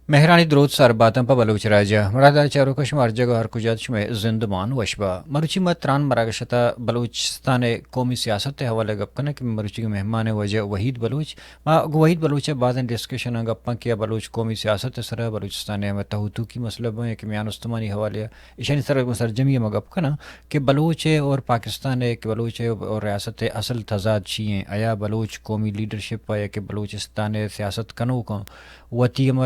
مہرانی دروت سر باتاں پہ بلوچ راج ءَ۔ مرادار چاروکاں، شما ہر جگہ ہر کجا ات، شمئے زندمان وش با۔ مروچی ما تران مراگش ءِ تہا بلوچستان ءِ قومی سیاست ءِ حوالہ ءَ گپ کناں کہ مروچی مہمان ءِ واجہ وحید بلوچ۔ ما گوں وحید بلوچ ءَ بازیں ڈسکشن ءَ گپاں کہ آ بلوچ قومی سیاست ءِ سرا، بلوچستان ءِ ہمے تہ و توکی مسئلہ بیں کہ میان استمانی حوالہ ءَ، ایشانی سرا گوں سرجمی ءَ ما گپ کناں کہ بلوچ ءِ اور پاکستان ءِ، کہ بلوچ ءِ اور ریاست ءِ اصل تضاد چی ایں؟ آیا بلوچ قومی لیڈرشپ ءَ یا کہ بلوچستان ءِ سیاست کنوکاں وتی ہما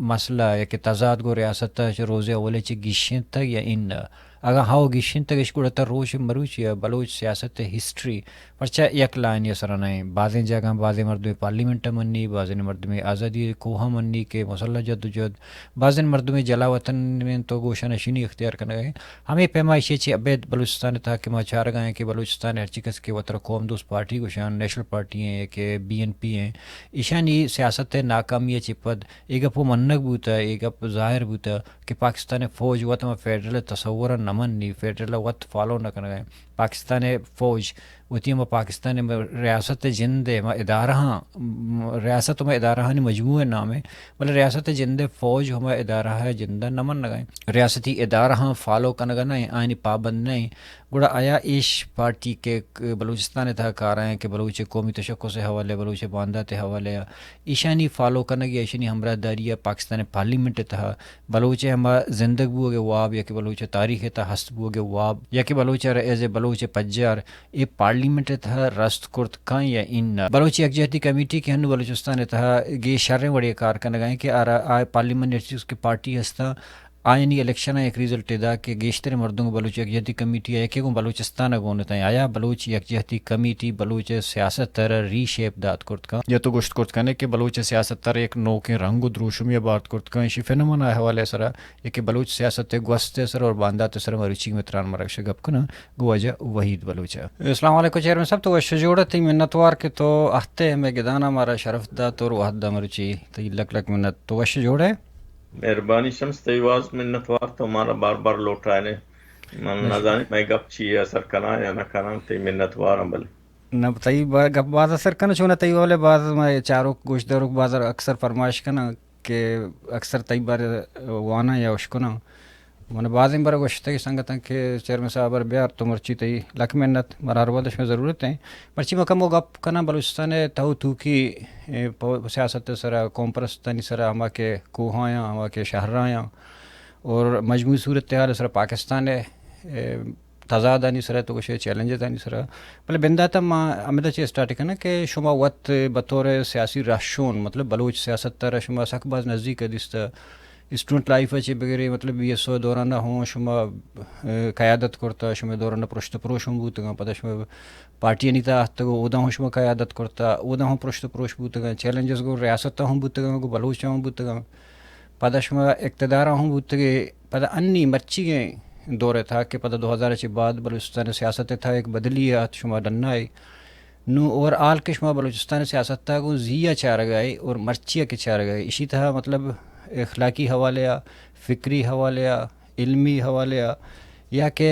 مسئلہ یا کہ تضاد گوں ریاست ءَ چہ روز اول ءَ چہ گیشینتگ یا اناں؟ اگاں ہاؤ گیشینتگ اش، گڑا تا روچ مروچی ءَ بلوچ سیاست ءِ ہسٹری پرچا یک لائنے ءِ سرا نہ ایں؟ بازیں جاگہاں بازیں مردمے پارلیمنٹ ءَ منی، بازیں مردمے آزادی ءِ کوہ ءَ منی کہ مسلح جدوجہد، بازیں مردمے جلاوطن ایں تو گوشاں اشانی اختیار کنگ ءَ ایں۔ ہمے پیما ایشی ءَ چہ ابید بلوچستان ءِ تہا کہ ما چارگ ءَ ایں کہ بلوچستان ءِ ہرچی کس کہ وترا قوم دوست پارٹی گوشاں، نیشنل پارٹی ایں کہ بی این پی ایں، ایشانی سیاست ءِ ناکامی ءِ چہ پد اے گپ ءَ منگ بوتہ، اے گپ ظاہر بوتہ کہ پاکستان ءِ فوج وت ہما فیڈرل ءِ تصور ءَ نہ منی، فیڈرل ءَ وت فالو نہ کنگ ءَ ایں۔ پاکستان ءِ فوج وتی ہما پاکستان ءِ ریاست ءِ جند ءِ ہما ادارہاں، ریاست ہما ادارہانی مجموعہ ءِ نام ایں، بلے ریاست ءِ جند ءِ فوج ہما ادارہ ءِ جند ءَ نہ منگ ءَ ایں، ریاستی ادارہاں فالو کنگ ءَ نہ ایں، آیانی پابند نہ ایں۔ گڑا آیا ایش پارٹی کہ بلوچستان ءِ تہا کار ءَ ایں کہ بلوچ ءِ قومی تشخص ءِ حوالہ ءَ، بلوچ ءِ باندات ءِ حوالہ ءَ، ایشانی فالو کنگ یا ایشانی ہمراہداری ءَ پاکستان ءِ پارلیمنٹ ءِ تہا بلوچ ءِ ہما زندگ بوگ ءِ واب یا کہ بلوچ ءِ تاریخ ءِ تہا ہست بوگ ءِ واب یا کہ بلوچ ءَ را ایز اے بلوچ ءِ پجار اے پارلیمنٹ ءِ تہا رست کرت کن یا اناں؟ بلوچ یکجہتی کمیٹی کہ ہنو بلوچستان ءِ تہا گیش شریں وڑے ءَ کار کنگ ءَ ایں کہ آرا آ پارلیمنٹ ءِ چیز کہ پارٹی ہستاں، آیانی الیکشن ءَ یک ریزلٹے دا کہ گیشتریں مردم بلوچ یکجہتی کمیٹی ءَ یکے گوں بلوچستان ءَ گون اتیں۔ آیا بلوچ یکجہتی کمیٹی بلوچ ءِ سیاست ءَ را ری شیپ دات کرت کن؟ یا تو گوشت کرت کن ئے کہ بلوچ ءِ سیاست ءَ را یک نوکیں رنگ و دروشمے ءَ بارت کرت کن؟ ایشی فنومنا ءِ حوالہ ءِ سرا یا کہ بلوچ سیاست ءِ گوست ءِ سرا اور باندات ءِ سرا مروچی متران مراگش ءَ گپ کناں گوں واجہ وحید بلوچ ءَ۔ السلام علیکم چیئرمین صاحب، تو وش جوڑ ئے؟ تئی منتوار کہ تو اہتے ہمے گدان ءَ مارا شرف دات اور وہد دات مروچی، تئی لک لک منت، تو وش جوڑ ئے؟ مہربانی شمس، تئی باز منتوار، تو مارا بار بار لوٹائینے۔ من نہ زانیں مئے گپ چی ءَ اثر کناں یا نہ کناں، تئی منتوار آں بلے۔ نہ، تئی با-، گپ باز اثر کناں، چوناں تئی حوالہ ءَ باز مئے چاروک گوشداروک باز اکثر فرمائش کناں کہ اکثر تئی بارہ ءَ واناں یا اشکناں۔ من بازیں بار گوشتگ سنگتاں کہ چیئرمین صاحب ءَ را بیار، تو مرچی تئی لک منت، مارا ہر وہد ءَ شمئے ضرورت ایں۔ مرچی ما کمو گپ کناں بلوچستان ءِ تہ و توکی، اے، پو-، سیاست ءِ سرا، قوم پرستانی سرا، ہما کہ کوہایاں، ہما کہ شہرایاں، اور مجموعی صورتحال ءِ سرا پاکستان ءِ، اے، تضادانی سرا، تو گوشے چیلنجزانی سرا۔ بلے بندات ءَ ما ہمدا چہ اسٹارٹ کناں کہ شما وت بطور سیاسی رہشون، مطلب بلوچ سیاست ءَ را شما سک باز نزیک ءَ دیستہ۔ اسٹوڈنٹ لائف ءَ چہ بگرے، مطلب بی ایس او ءِ دوران ءَ ہوں شما، اے، قیادت کرتہ، شمئے دوران ءَ پرشت و پروش ہم بوتگاں، پدا شما پارٹیانی تہا اتکگ و اودا ہوں شما قیادت کرتہ، اودا ہوں پرشت و پروش بوتگاں، چیلنجز گوں ریاست ءَ ہم بوتگاں، گوں بلوچ ءَ ہم بوتگاں۔ پدا شما اقتدار ءَ ہوں بوتگے، پدا انی مرچیگیں دور ءِ تہا کہ پدا دو ہزار ءَ چہ بعد بلوچستان ءِ سیاست ءِ تہا یک بدلی ات، شما ڈنائے۔ نوں اوور آل کہ شما بلوچستان ءِ سیاست ءَ گوں زی ءَ چارگ ءَ ئے اور مرچی ءَ کہ چارگ ءَ ئے، اشی تہا مطلب اخلاقی حوالے ءَ، فکری حوالے ءَ، علمی حوالے ءَ، یا کہ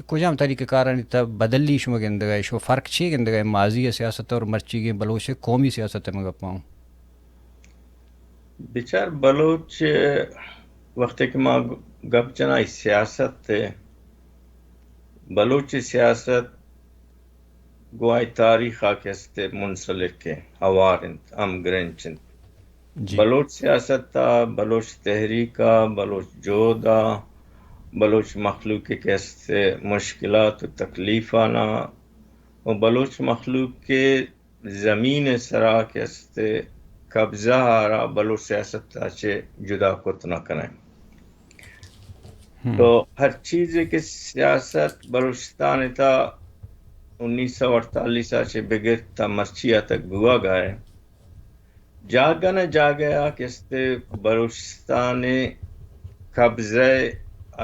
کجام طریقہ کارانی تہا بدلی شما گندگ ءَ ئے، شما فرق چی گندگ ءَ ئے ماضی ءِ سیاست اور مرچیگیں بلوچ ءِ قومی سیاست ءِ؟ من گپاں۔ بچار بلوچ وقتے کہ ما گپ جناں سیاست ءِ، بلوچ سیاست گوں آئی تاریخ ءَ کہ است منسلک ایں، ہوار انت، ہمگرنچ انت۔ جی۔ بلوچ سیاست ءَ، بلوچ تحریک ءَ، بلوچ جہد ءَ، بلوچ مخلوق کہ است مشکلات و تکلیفانا و بلوچ مخلوق کہ زمین ءِ سرا کہ است قبضہ ءَ را بلوچ سیاست ءَ چہ جدا کت نہ کنیں۔ ہم۔ تو ہر چیزے کہ سیاست بلوچستان ءِ تہا انیس سو اڑتالیس ءَ چہ بگر تا مرچی ءَ تک بوگ ءَ ئے، جاگہ نہ جاگہ ءَ کہ است بلوچستان ءِ قبضہ ءِ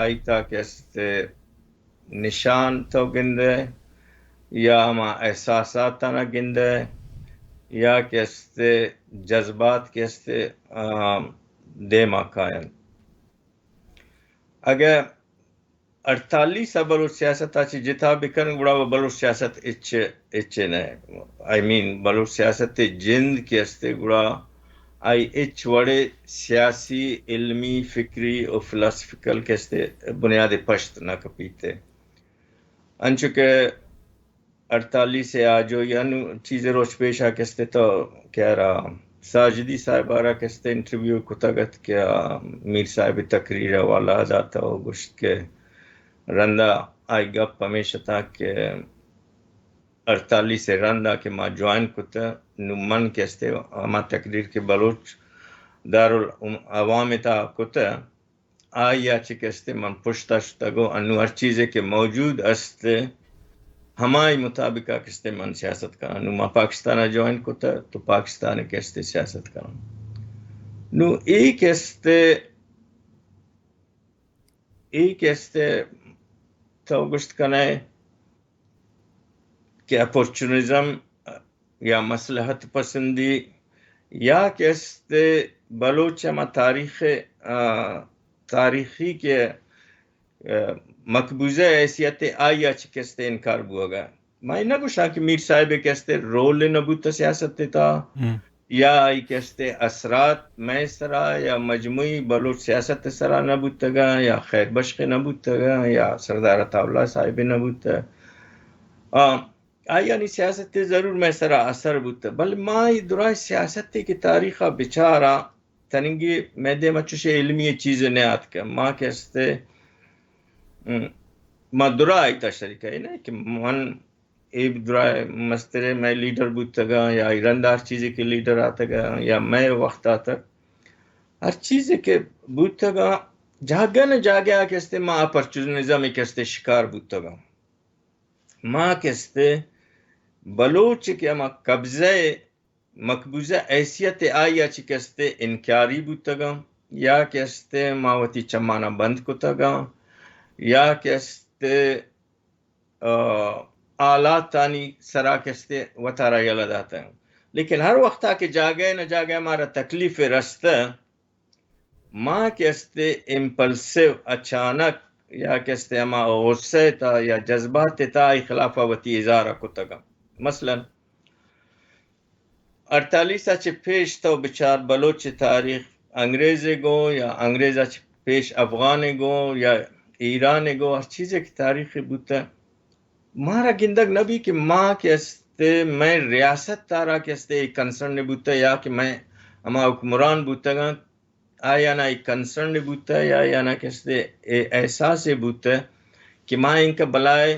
آئی تہا کہ است نشان تو گندئے یا ہما احساسات آناں گندئے یا کہ است جذبات کہ است، آ، دیما کاینت۔ اگہ اڑتالیس ءَ بلوچ سیاست ءَ چہ جتا بکن، گڑا وہ بلوچ سیاست اچ، اچ نہ۔ آئی مین، بلوچ سیاست ءِ جند کہ است، گڑا آئی ہچ وڑے سیاسی، علمی، فکری و فلاسفیکل کستے بنیاد پشت نہ کپیتے۔ انچو کہ اڑتالیس ء آجوئی انو چیزے روچ پیشا کستے تو کہ ارا ساجدی صاحب آرا کستے انٹرویو کتگ ات کہ آ میر صاحب تقریر حوالہ داتا و گوشت کہ رندا آئی گپ ہمیش اتاں کہ اڑتالیس ء رندا کہ ما جوائن کتہ، نو من کستے ہما تقریر کہ بلوچ دارالعوام تا کتہ، آئی ء چہ کستے من پشتا شتگ و انو ہر چیزے کہ موجود است، ہمائی مطابق ء کستے من سیاست کناں۔ نو ما پاکستان ء جوائن کتہ تو پاکستان ء کستے سیاست کناں۔ نو اے کستے، اے کستے تو گوشت کنئے کہ اپورچونزم یا مصلحت پسندی یا کہ است بلوچ ہما تاریخ، آ، تاریخی کہ، آ، مقبوضہ حیثیت آئی ء چہ کست انکار بوگا۔ ما نہ گوشاں کہ میر صاحب کست رول نہ بوت سیاست تا، ہم۔ یا آئی کست اثرات مئے سرا یا مجموعی بلوچ سیاست سرا نہ بوتگا یا خیر بخش نہ بوتگا یا سردار عطا اللہ صاحب نہ بوتگا۔ آ، آیانی سیاست ء ضرور مئے سرا اثر بوت، بلے ما اے درائیں سیاست ء کہ تاریخ ء بچاراں، تننگی مئے دیم ء چوشیں علمی چیزے نیاتک۔ ما کہ است، م، ما درائے تا شریک ء نہ کہ من اے درائے مسترے مئے لیڈر بوتگاں یا ایران دار چیزے کہ لیڈر آتگاں یا مئے وقت آتگ، ہر چیزے کہ بوتگاں، جاگہ نہ جاگہ آ کہ است ما اپرچونزم کہ است شکار بوتگاں۔ ما کہ است بلوچ کہ ہما قبضہ، مقبوضہ حیثیت آئی ء چہ کہ است انکاری بوتگاں، یا کہ است ما وتی چمانا بند کتگاں، یا کہ است، آ، حالاتانی سرا کہ است وتارا یلہ داتگ۔ لیکن ہر وقتا کہ جاگہ نہ جاگہ مارا تکلیف رستہ، ما کہ است امپلسیو، اچانک، یا کہ است ہما غصہ تا یا جذبات تا آئی خلاف وتی اظہار کتگا۔ مثلاً اڑتالیس ء چہ پیش تو بچار بلوچ تاریخ انگریز گوں یا انگریز ء چہ پیش افغان گوں یا ایران گوں ہر چیزے کہ تاریخ بوتہ، مارا گندگ نہ بی کہ ما کہ است مئے ریاست تارا کہ است اے کنسرن بوتہ یا کہ مئے ہما حکمران بوتگاں آیانا اے کنسرن بوتہ یا آیانا کہ است اے احساس بوتہ کہ ما انکہ بلائے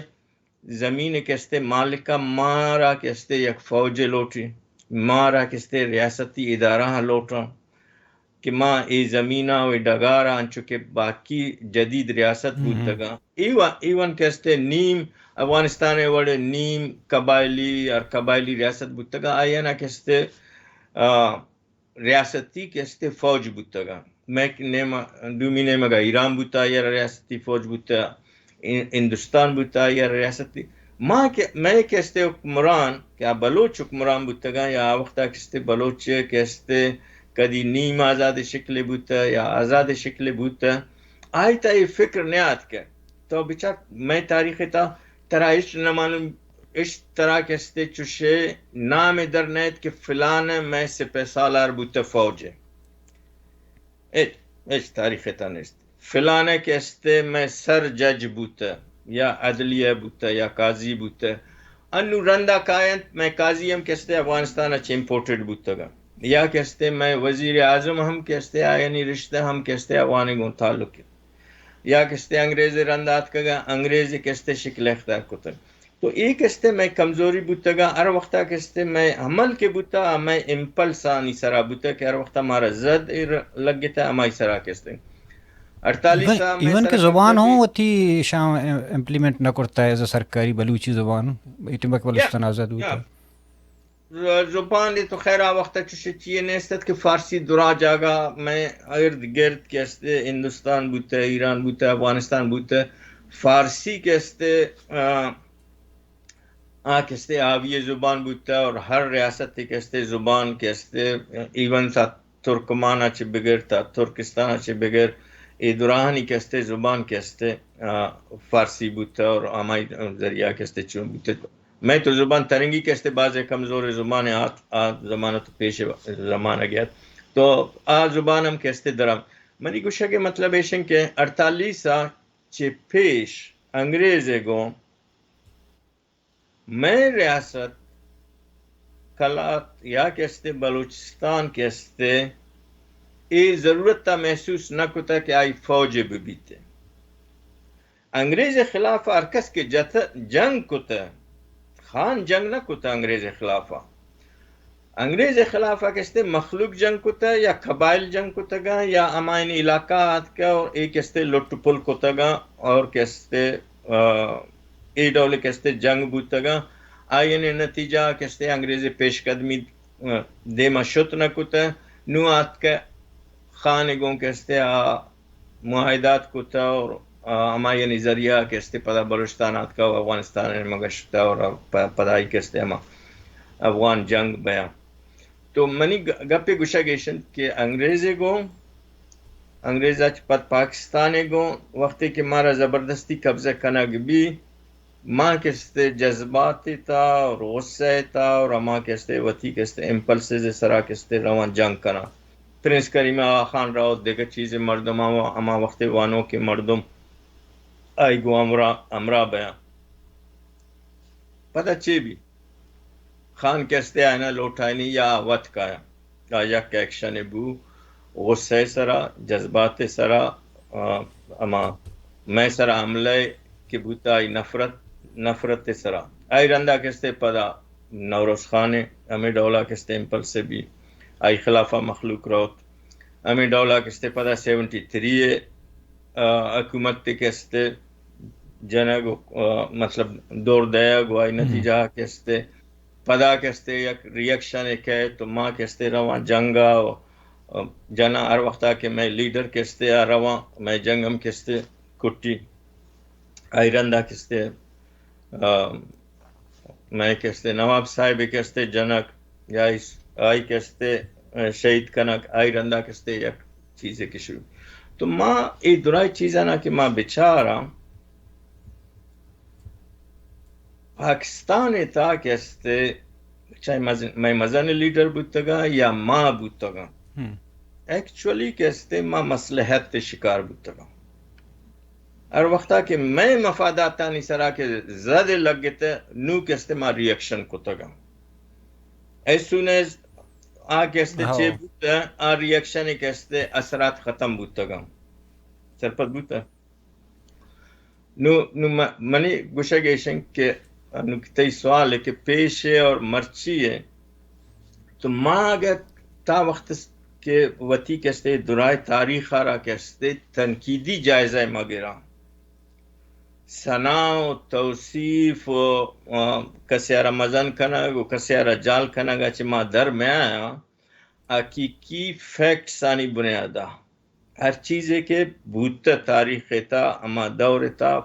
زمین کہ است مالکا مارا کہ است یک فوج لوٹی، مارا کہ است ریاستی ادارہ لوٹاں کہ ما اے زمینا و اے ڈگارا انچو کہ باقی جدید ریاست بوتگاں۔ ایوان، ایوان کہ است نیم افغانستان وڑ نیم قبائلی اور قبائلی ریاست بوتگاں، آیانا کہ است، آ، ریاستی کہ است فوج بوتگاں۔ مئے نیمگ، دومی نیمگا ایران بوتا، آئی ء را ریاستی فوج بوتا، ہن-، ہندوستان بوتا، آئی ء را ریاستی۔ ما کہ، مئے کہ است حکمران، کہ آ بلوچ حکمران بوتگاں یا آ وقتا کہ است بلوچ کہ است کدی نیم آزاد شکل بوتا یا آزاد شکل بوتا، آئی تا اے فکر نیاتک۔ تو بچار مئے تاریخ تا ترا ہچ نہ معلوم، ہچ ترا کہ است چوشے نام در نیت کہ فلان مئے سپہ سالار بوتہ فوج۔ ہچ، ہچ تاریخ تا نیست۔ فلان کہ است مئے سر جج بوتہ یا عدلیہ بوتہ یا قاضی بوتہ۔ انو رندا کاینت مئے قاضی ہم کہ است افغانستان چ امپورٹڈ بوتگا۔ یا کہ است مئے وزیر اعظم ہم کہ است آیانی رشتہ ہم کہ است افغان گوں تعلق یا کہ است انگریز رند آتکگا، انگریز کہ است شکل اختیار کتگ۔ تو اے کہ است مئے کمزوری بوتگا، ہر وقتا کہ است مئے عمل کہ بوتا، مئے امپلس آنی سرا بوتا کہ ہر وقتا مارا زد ایر لگتا، ہمائی سرا کہ است۔ اڑتالیس ایون، ایون کہ زبان ہوں وتی شام امپلیمنٹ نہ کرتا ہے ایز اے سرکاری بلوچی زبان، ایٹی بک بلوچستان آزاد بوتا۔ ز-، زبان تو خیر آ وقت چوشی چیئے نیست ات کہ فارسی درا جاگہ مئے ارد گرد کہ است، ہندوستان بوتہ، ایران بوتہ، افغانستان بوتہ، فارسی کہ است، آ، آ کہ است آوی زبان بوتہ اور ہر ریاست کہ است زبان کہ است، ایون تا ترکمان چہ بگر تا ترکستان چہ بگر اے دراہانی کہ است زبان کہ است، آ، فارسی بوتہ اور ہمائی ذریعہ کہ است چون بوتہ۔ مئے تو زبان ترنگی کہ است بازیں کمزور زبان آت، آ زمانہ تو پیش زمانہ گیات۔ تو آ زبان ہم کہ استے درم۔ منی گوشگ ءِ مطلب ایشن کہ اڑتالیس ءَ چہ پیش انگریز ءَ گوں مئے ریاست کلات یا کہ استے بلوچستان کہ استے اے ضرورت ءَ محسوس نہ کتہ کہ آئی فوج بہ بیت۔ انگریز ءِ خلاف ہر کس کہ جت، جنگ کتہ، خان جنگ نہ کتہ انگریز ءِ خلاف۔ انگریز ءِ خلاف کہ استے مخلوق جنگ کتہ یا قبائل جنگ کتگاں یا ہمائنی علاقہ آتکہ اور اے کہ استے لٹ پل کتگاں اور کہ استے، آ، اے ڈول کہ استے جنگ بوتگاں۔ آئین نتیجہ کہ استے انگریز پیش قدمی، آ، دیما شت نہ کتہ۔ نو آتکہ خان گوں کہ استے آ معاہدات کتہ اور، آ، ہمایانی ذریعہ کہ استے پدا بلوچستان آتکہ و افغانستان ءَ مگشتہ اور پ-، پدائی کہ استے ہما افغان جنگ بیا۔ تو منی گ-، گپے گوشگ ایش انت کہ انگریز ءَ گوں، انگریز ءَ چہ پد پاکستان ءَ گوں، وقتی کہ مارا زبردستی قبضہ کنگ بی، ما کہ استے جذبات تا اور غصہ تا اور ہما کہ استے وتی کہ استے امپلسز سرا کہ استے رواں جنگ کناں۔ پرنس کریم آغا خان را و دگہ چیزے مردم ہم ہما وقت وانوکیں مردم آئی گوں ہمراہ، ہمراہ بیاں۔ پدا چے بی؟ خان کہ استے آئینا لوٹائینی یا وت کایاں۔ آ یک ایکشن بو، غصہ سرا، جذبات سرا، آ، ہما مئے سرا حملہ کہ بوتا آئی نفرت، نفرت سرا۔ آئی رندا کہ استے پدا نوروز خان ہمے ڈولا کہ استے امپلس بی، آئی خلافا مخلوق روت۔ ہمے ڈولا کہ استے پدا سیونٹی تھری ءَ، آ، حکومت کہ استے جنگ، آ، مطلب دور دیگ و آئی نتیجہ کہ استے پدا کہ استے یک ریئیکشن کئے تو ما کہ استے رواں جنگا و، آ، جناں ہر وقتا کہ مئے لیڈر کہ استے آ رواں، مئے جنگ ہم کہ استے کٹی۔ آئی رندا کہ استے، آ، مئے کہ استے نواب صاحب کہ استے جنگ یا آئی، آئی کہ استے، آ، شہید کنگ، آئی رندا کہ استے یک چیزے کہ شروع۔ تو ما اے درائیں چیزانا کہ ما بچاراں، پاکستان ءِ تہا کہ استے چاہے مزن، مئے مزن لیڈر بوتگاں یا ما بوتگاں، ایکچولی کہ استے ما مصلحت ءِ شکار بوتگاں۔ ہر وقتا کہ مئے مفاداتانی سرا کہ زد لگتہ، نو کہ استے ما ریئیکشن کتگاں۔ ایز سون ایز آ کہ استے چے بوتہ، آ ریئیکشن کہ استے اثرات ختم بوتگاں۔ سرپد بوتہ؟ نو، نو م-، منی گوشگ ایش انت کہ نو کہ تئی سوال ہے کہ پیش ہے اور مرچی ہے، تو ما اگر تا وقت کہ وتی کہ استے درائے تاریخ را کہ استے تنقیدی جائزہ ما گراں، ثنا و توصیف و، آ، کسے را مزن کنگ و کسے را جال کنگ چہ ما در میاں، حقیقی فیکٹس آنی بنیادا ہر چیزے کہ بوتہ تاریخ ءِ تہا، ہما دور ءِ تہا،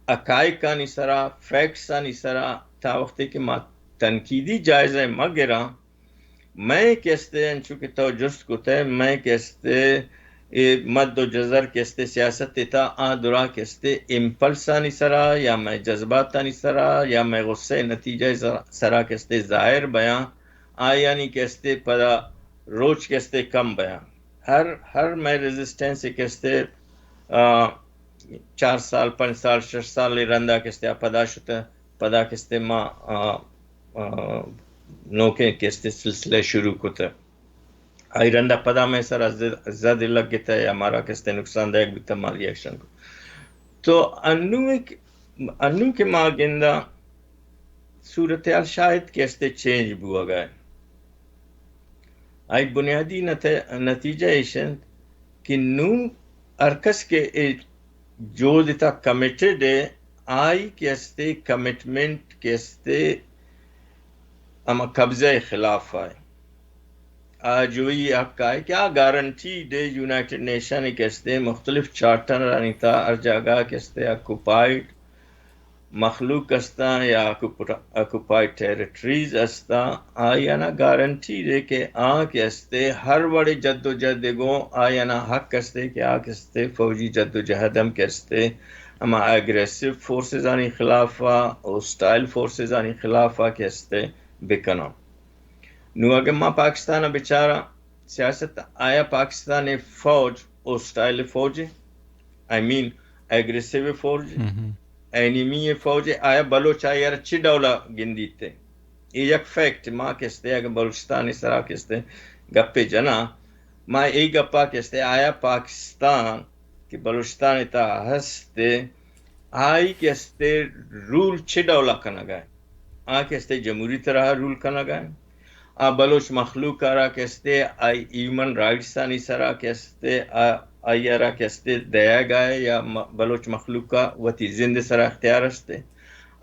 حقائقانی سرا، فیکٹسانی سرا، تا وقتے کہ ما تنقیدی جائزہ مہ گراں، مئے کہ استے انچو کہ تو جست کتہ، مئے کہ استے اے مد و جزر کہ استے سیاست ءِ تہا آ درا کہ استے امپلسانی سرا یا مئے جذباتانی سرا یا مئے غصہ ءِ نتیجہ ءِ سرا کہ استے ظاہر بیاں، آیانی کہ استے پدا روچ کہ استے کم بیاں۔ ہر، ہر مئے ریزسٹنس کہ استے، آ، چار سال، پنچ سال، شش سال رندا کہ استے آ پدا شتہ، پدا کہ استے ما، آ، آ، نوکیں کہ استے سلسلہ شروع کتہ۔ آئی رندا پدا مئے سرا زد، زد لگتہ یا مارا کہ استے نقصان دایک بوتہ، ما ریئیکشن کو۔ تو انو کہ، انو کہ ما گنداں صورتحال شاید کہ استے چینج بوگا ہے۔ آئی بنیادی نت-، نتیجہ ایش انت کہ نوں ہر کس کہ اے جہد ءِ تہا کمیٹڈ ہے، آئی کہ استے کمیٹمنٹ کہ استے ہما قبضہ ءِ خلاف ہے، آجوئی حق ہے کہ آ گارنٹیڈ ہے، یونائیٹڈ نیشن کہ استے مختلف چارٹرانی تہا ہر جاگہ کہ استے آکوپائیڈ مخلوق استاں یا آکوپا-، آکوپائیڈ ٹیریٹریز استاں، آیانا گارنٹی دے کہ آ کہ استے ہر وڑے جد و جہد گوں آیانا حق استے کہ آ کہ استے فوجی جد و جہد ہم کہ استے ہما ایگریسو فورسز آنی خلاف آ، ہوسٹائل فورسز آنی خلاف آ کہ استے بکناں۔ نوں اگہ ما پاکستان ءَ بچاراں، سیاست آیا پاکستان فوج، ہوسٹائل فوج، آئی مین ایگریسو فوج، اینیمی فوج، آیا بلوچ آئی را چی ڈولا گندیت؟ اے یک فیکٹ، ما کستے اگر بلوچستان سرا کستے گپے جنا، ما اے گپا کستے آیا پاکستان کہ بلوچستان تا ہست، آئی کستے رول چی ڈولا کنگا؟ آ کستے جمہوری طرح رول کنگا؟ آ بلوچ مخلوق ء را کستے آئی ہیومن رائٹس آنی سرا کستے آ-، آئی ء را کستے دیگ ء یا م-، بلوچ مخلوق ء وتی زند سرا اختیار است؟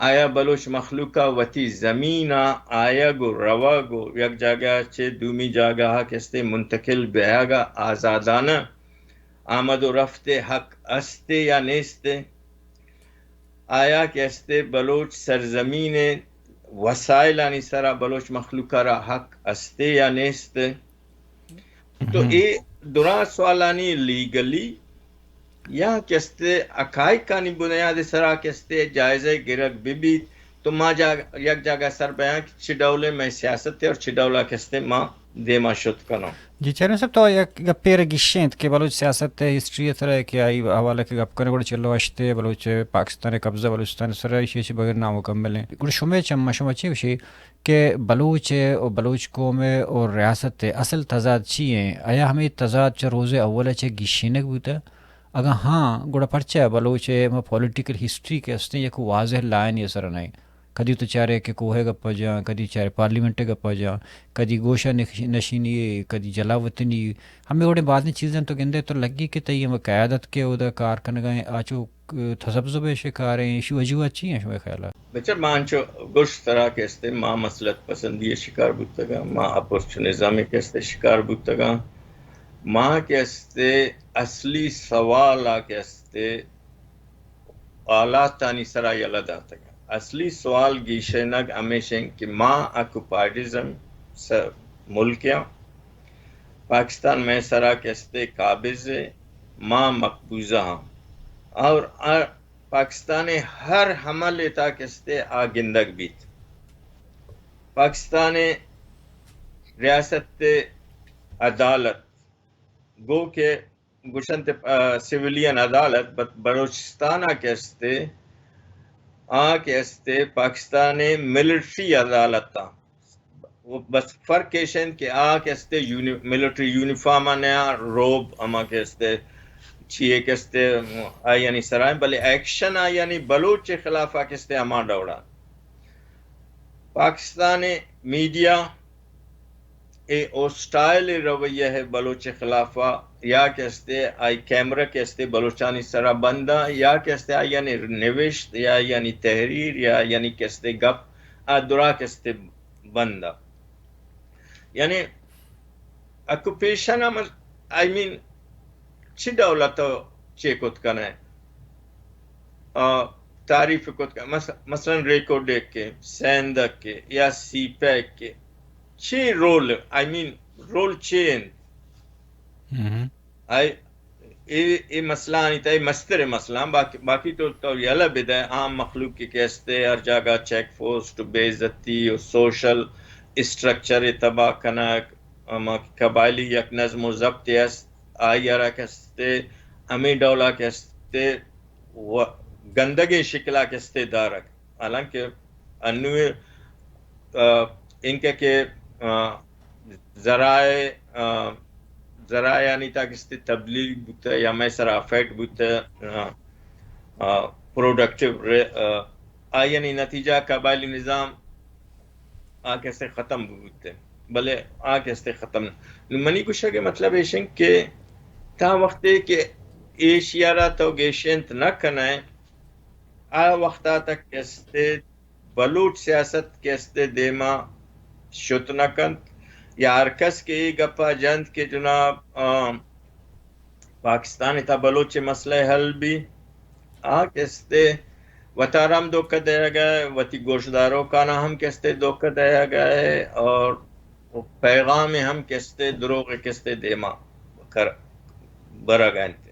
آیا بلوچ مخلوق ء وتی زمین ء آیگ و روگ و یک جاگہ چہ دومی جاگہ ء کستے منتقل بیگ ء آزادانہ آمد و رفت ء حق است یا نیست؟ آیا کہ استے بلوچ سرزمین ء وسائلانی سرا بلوچ مخلوق ء را حق استے یا نیست؟ تو اے دراہ سوالانی لیگلی یا کہ استے حقائقانی بنیاد سرا کہ استے جائزہ گرگ بہ بیت، تو ما جا-، یک جاگہ سر بیاں کہ چی ڈولیں مئے سیاست اور چی ڈولا کہ استے ما دیما شت کناں۔ جی چیئرمین صاحب، تو یک گپے را گشینت کہ بلوچ سیاست ء ہسٹری ء سرا کہ آئی حوالہ کہ گپ کنگ، گڑا چلو ہشت ء بلوچ پاکستان ء قبضہ بلوچستان ء سرا ایشی چہ بغیر نامکمل ہیں۔ گڑا شمے چم ء شما چی گوشی کہ بلوچ ء و بلوچ قوم ء و ریاست ء اصل تضاد چی ہیں؟ آیا ہمے تضاد چہ روز اول ء چہ گشینگ بوتہ؟ اگاں ہاں، گڑا پرچہ بلوچ ء ما پولیٹیکل ہسٹری کہ استیں یک واضح لائن ء سرا نہ؟ کدی تو چارے کہ کوہ ء گپا جاں، کدی چارے پارلیمنٹ ء گپا جاں، کدی گوشہ نش-، نشینی، کدی جلا وطنی، ہمے وڑیں بازیں چیزاں تو گندے تو لگی کہ تئی ہمے قیادت کہ اودا کار کنگا ہیں، آ چو تذبذب ء شکار ہیں، ایشی وجوہات چی ہیں شمئے خیال ء؟ بچہ ما انچو گوشت ترا کہ استے ما مسلط پسندی ء شکار بوتگاں، ما اپورچونزم ء کہ استے شکار بوتگاں، ما کہ استے اصلی سوال ء کہ استے حالاتانی سرا یلہ داتگ۔ اصلی سوال گیشینگ ہمیش انت کہ ما آکوپائیڈزم س-، ملک آں، پاکستان مئے سرا کہ استے قابض ء، ما مقبوضہ آں اور آ-، پاکستان ء ہر عمل ء تا کہ استے آ گندگ بیت۔ پاکستان ء ریاست ء عدالت گو کہ گوشنت، آ، سویلین عدالت، بت بلوچستان ء کہ استے، آ کہ استے پاکستان ء ملٹری عدالت ء۔ بس فرق ایش انت کہ آ کہ استے یونی-، ملٹری یونیفارم ء نیا، روب ہما کہ استے چیئے کہ استے آیانی سرا ہیں، بلے ایکشن آیانی بلوچ ء خلاف آ کہ استے ہما ڈوڑا۔ پاکستان ء میڈیا اے ہوسٹائل رویہ ء بلوچ ء خلاف ء یا کہ استے آئی کیمرہ کہ استے بلوچانی سرا بند ء یا کہ استے آیانی نوشت یا آیانی تحریر یا آیانی کہ استے گپ ء درا کہ استے بند ء۔ یعنی آکوپیشن ء مز-، آئی مین، چی ڈول ء تو چے کت کنئے؟ آ، تعریف کت کنئے۔ مس-، مثلاً ریکوڈک ء، سیندک ء یا سی پیک ء چی رول، آئی مین، رول چی انت؟ آئی، اے، اے مسئلہ آنی تئی مستر مسئلہ آں۔ باقی، باقی تو، تو یلہ بدئے، عام مخلوق کہ کہ استے ہر جاگہ چیک پوسٹ، بے عزتی و سوشل اسٹرکچر تباہ کنگ، ہما قبائلی یک نظم و ضبطے است، آئی ء را کہ استے ہمے ڈولا کہ استے و گندگیں شکلا کہ استے دارگ۔ حالانکہ انوے، آ، انکہ کہ، آ، ذرائع، آ، ذرائعانی تاکستے تبلیغ بوتہ یا مئے سرا افیکٹ بوتہ، آ، آ، پروڈکٹیو رے-، آ، آیانی نتیجہ قبائلی نظام آ کسے ختم بوتہ، بلے آ کسے ختم نہ۔ نو منی گوشگ ء مطلب ایش انت کہ تا وقتے کہ ایشی ء را تو گیشینت نہ کنئے، آ وختا تک کستے بلوچ سیاست کستے دیما شت نہ کنت، یا ہر کس کہ اے گپا جنت کہ جناب، آ، پاکستان ء تھا بلوچ ء مسئلہ حل بی، آ کستے وتارا ہم دھوکہ دیگ ء، وتی گوشداروکانا ہم کستے دھوکہ دیگ ء اور پیغام ہم کستے دروغ کستے دیما کر برگ ء انت۔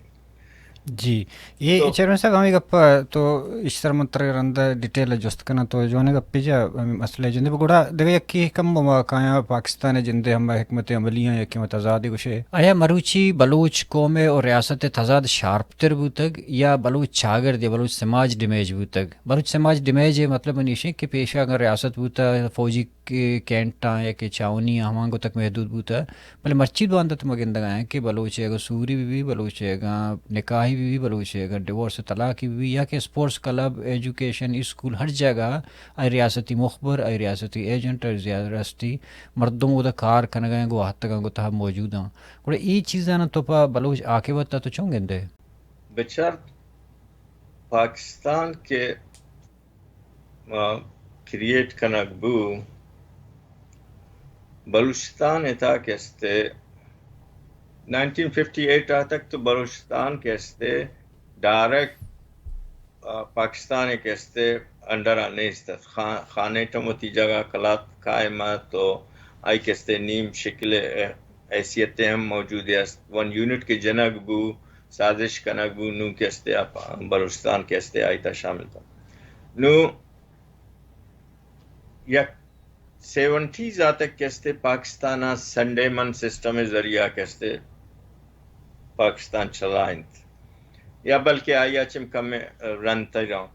جی، اے تو چیئرمین صاحب، ہمے گپ ءَ تو ایشی سر من ترا رند ءَ ڈیٹیل ءَ جست کناں، تو جوانیں گپے جا ہمے مسئلہ ءِ جند ءَ۔ گڑا دگہ یکے کم بہ ما کایاں پاکستان ءِ جند ءِ ہم حکمت عملیاں یکے ما تضاد گوشے۔ آیا مروچی بلوچ قوم ءِ اور ریاست ءِ تضاد شارپ تر بوتگ یا بلوچ چاگرد یا بلوچ سماج ڈیمیج بوتگ؟ بلوچ سماج ڈیمیج ءِ مطلب منی ایش اِنت کہ پیشا اگاں ریاست بوتہ، فوجی کہ کینٹاں یا کہ چاؤنی آں ہمانگو تک محدود بوتہ، بلے مرچی باندا تو ما گندگا ایں کہ بلوچے اگاں سوری بہ بی، بلوچے اگاں نکاحی بہ بی، بلوچے اگاں ڈیورس طلاقی بہ بی، یا کہ اسپورٹس کلب، ایجوکیشن، اسکول، ہر جاگہ آئی ریاستی مخبر، آئی ریاستی ایجنٹ، آئی ریاستی مردم اودا کار کنگا ایں، گوں آہتگاں گوں تہا موجود آں۔ گڑا اے چیزاں تو پہ بلوچ عاقبت ءَ تو چون گندے؟ بچار، پاکستان کہ آ، کریئیٹ کنگ بو، بلوچستان ءِ تہا کہ استے، نائنٹین ففٹی ایٹ ءَ تک تو بلوچستان کہ استے ڈائریکٹ، آ، پاکستان ءِ کہ استے انڈر ءَ نیست ات۔ خان، خان ایٹم وتی جگہ کلات قائم ات، تو آئی کہ استے نیم شکل ءِ حیثیت ءَ ہم موجود است۔ ون یونٹ کہ جنگ بو، سازش کنگ بو، نوں کہ استے آ پا-، بلوچستان کہ استے آئی تہا شامل ات۔ نوں یک سیونٹیز ءَ تک کہ استے پاکستان ءَ سنڈے من سسٹم ءِ ذریعہ کہ استے پاکستان چلائینت، یا بلکہ آئی ءَ چم کم رند تر آں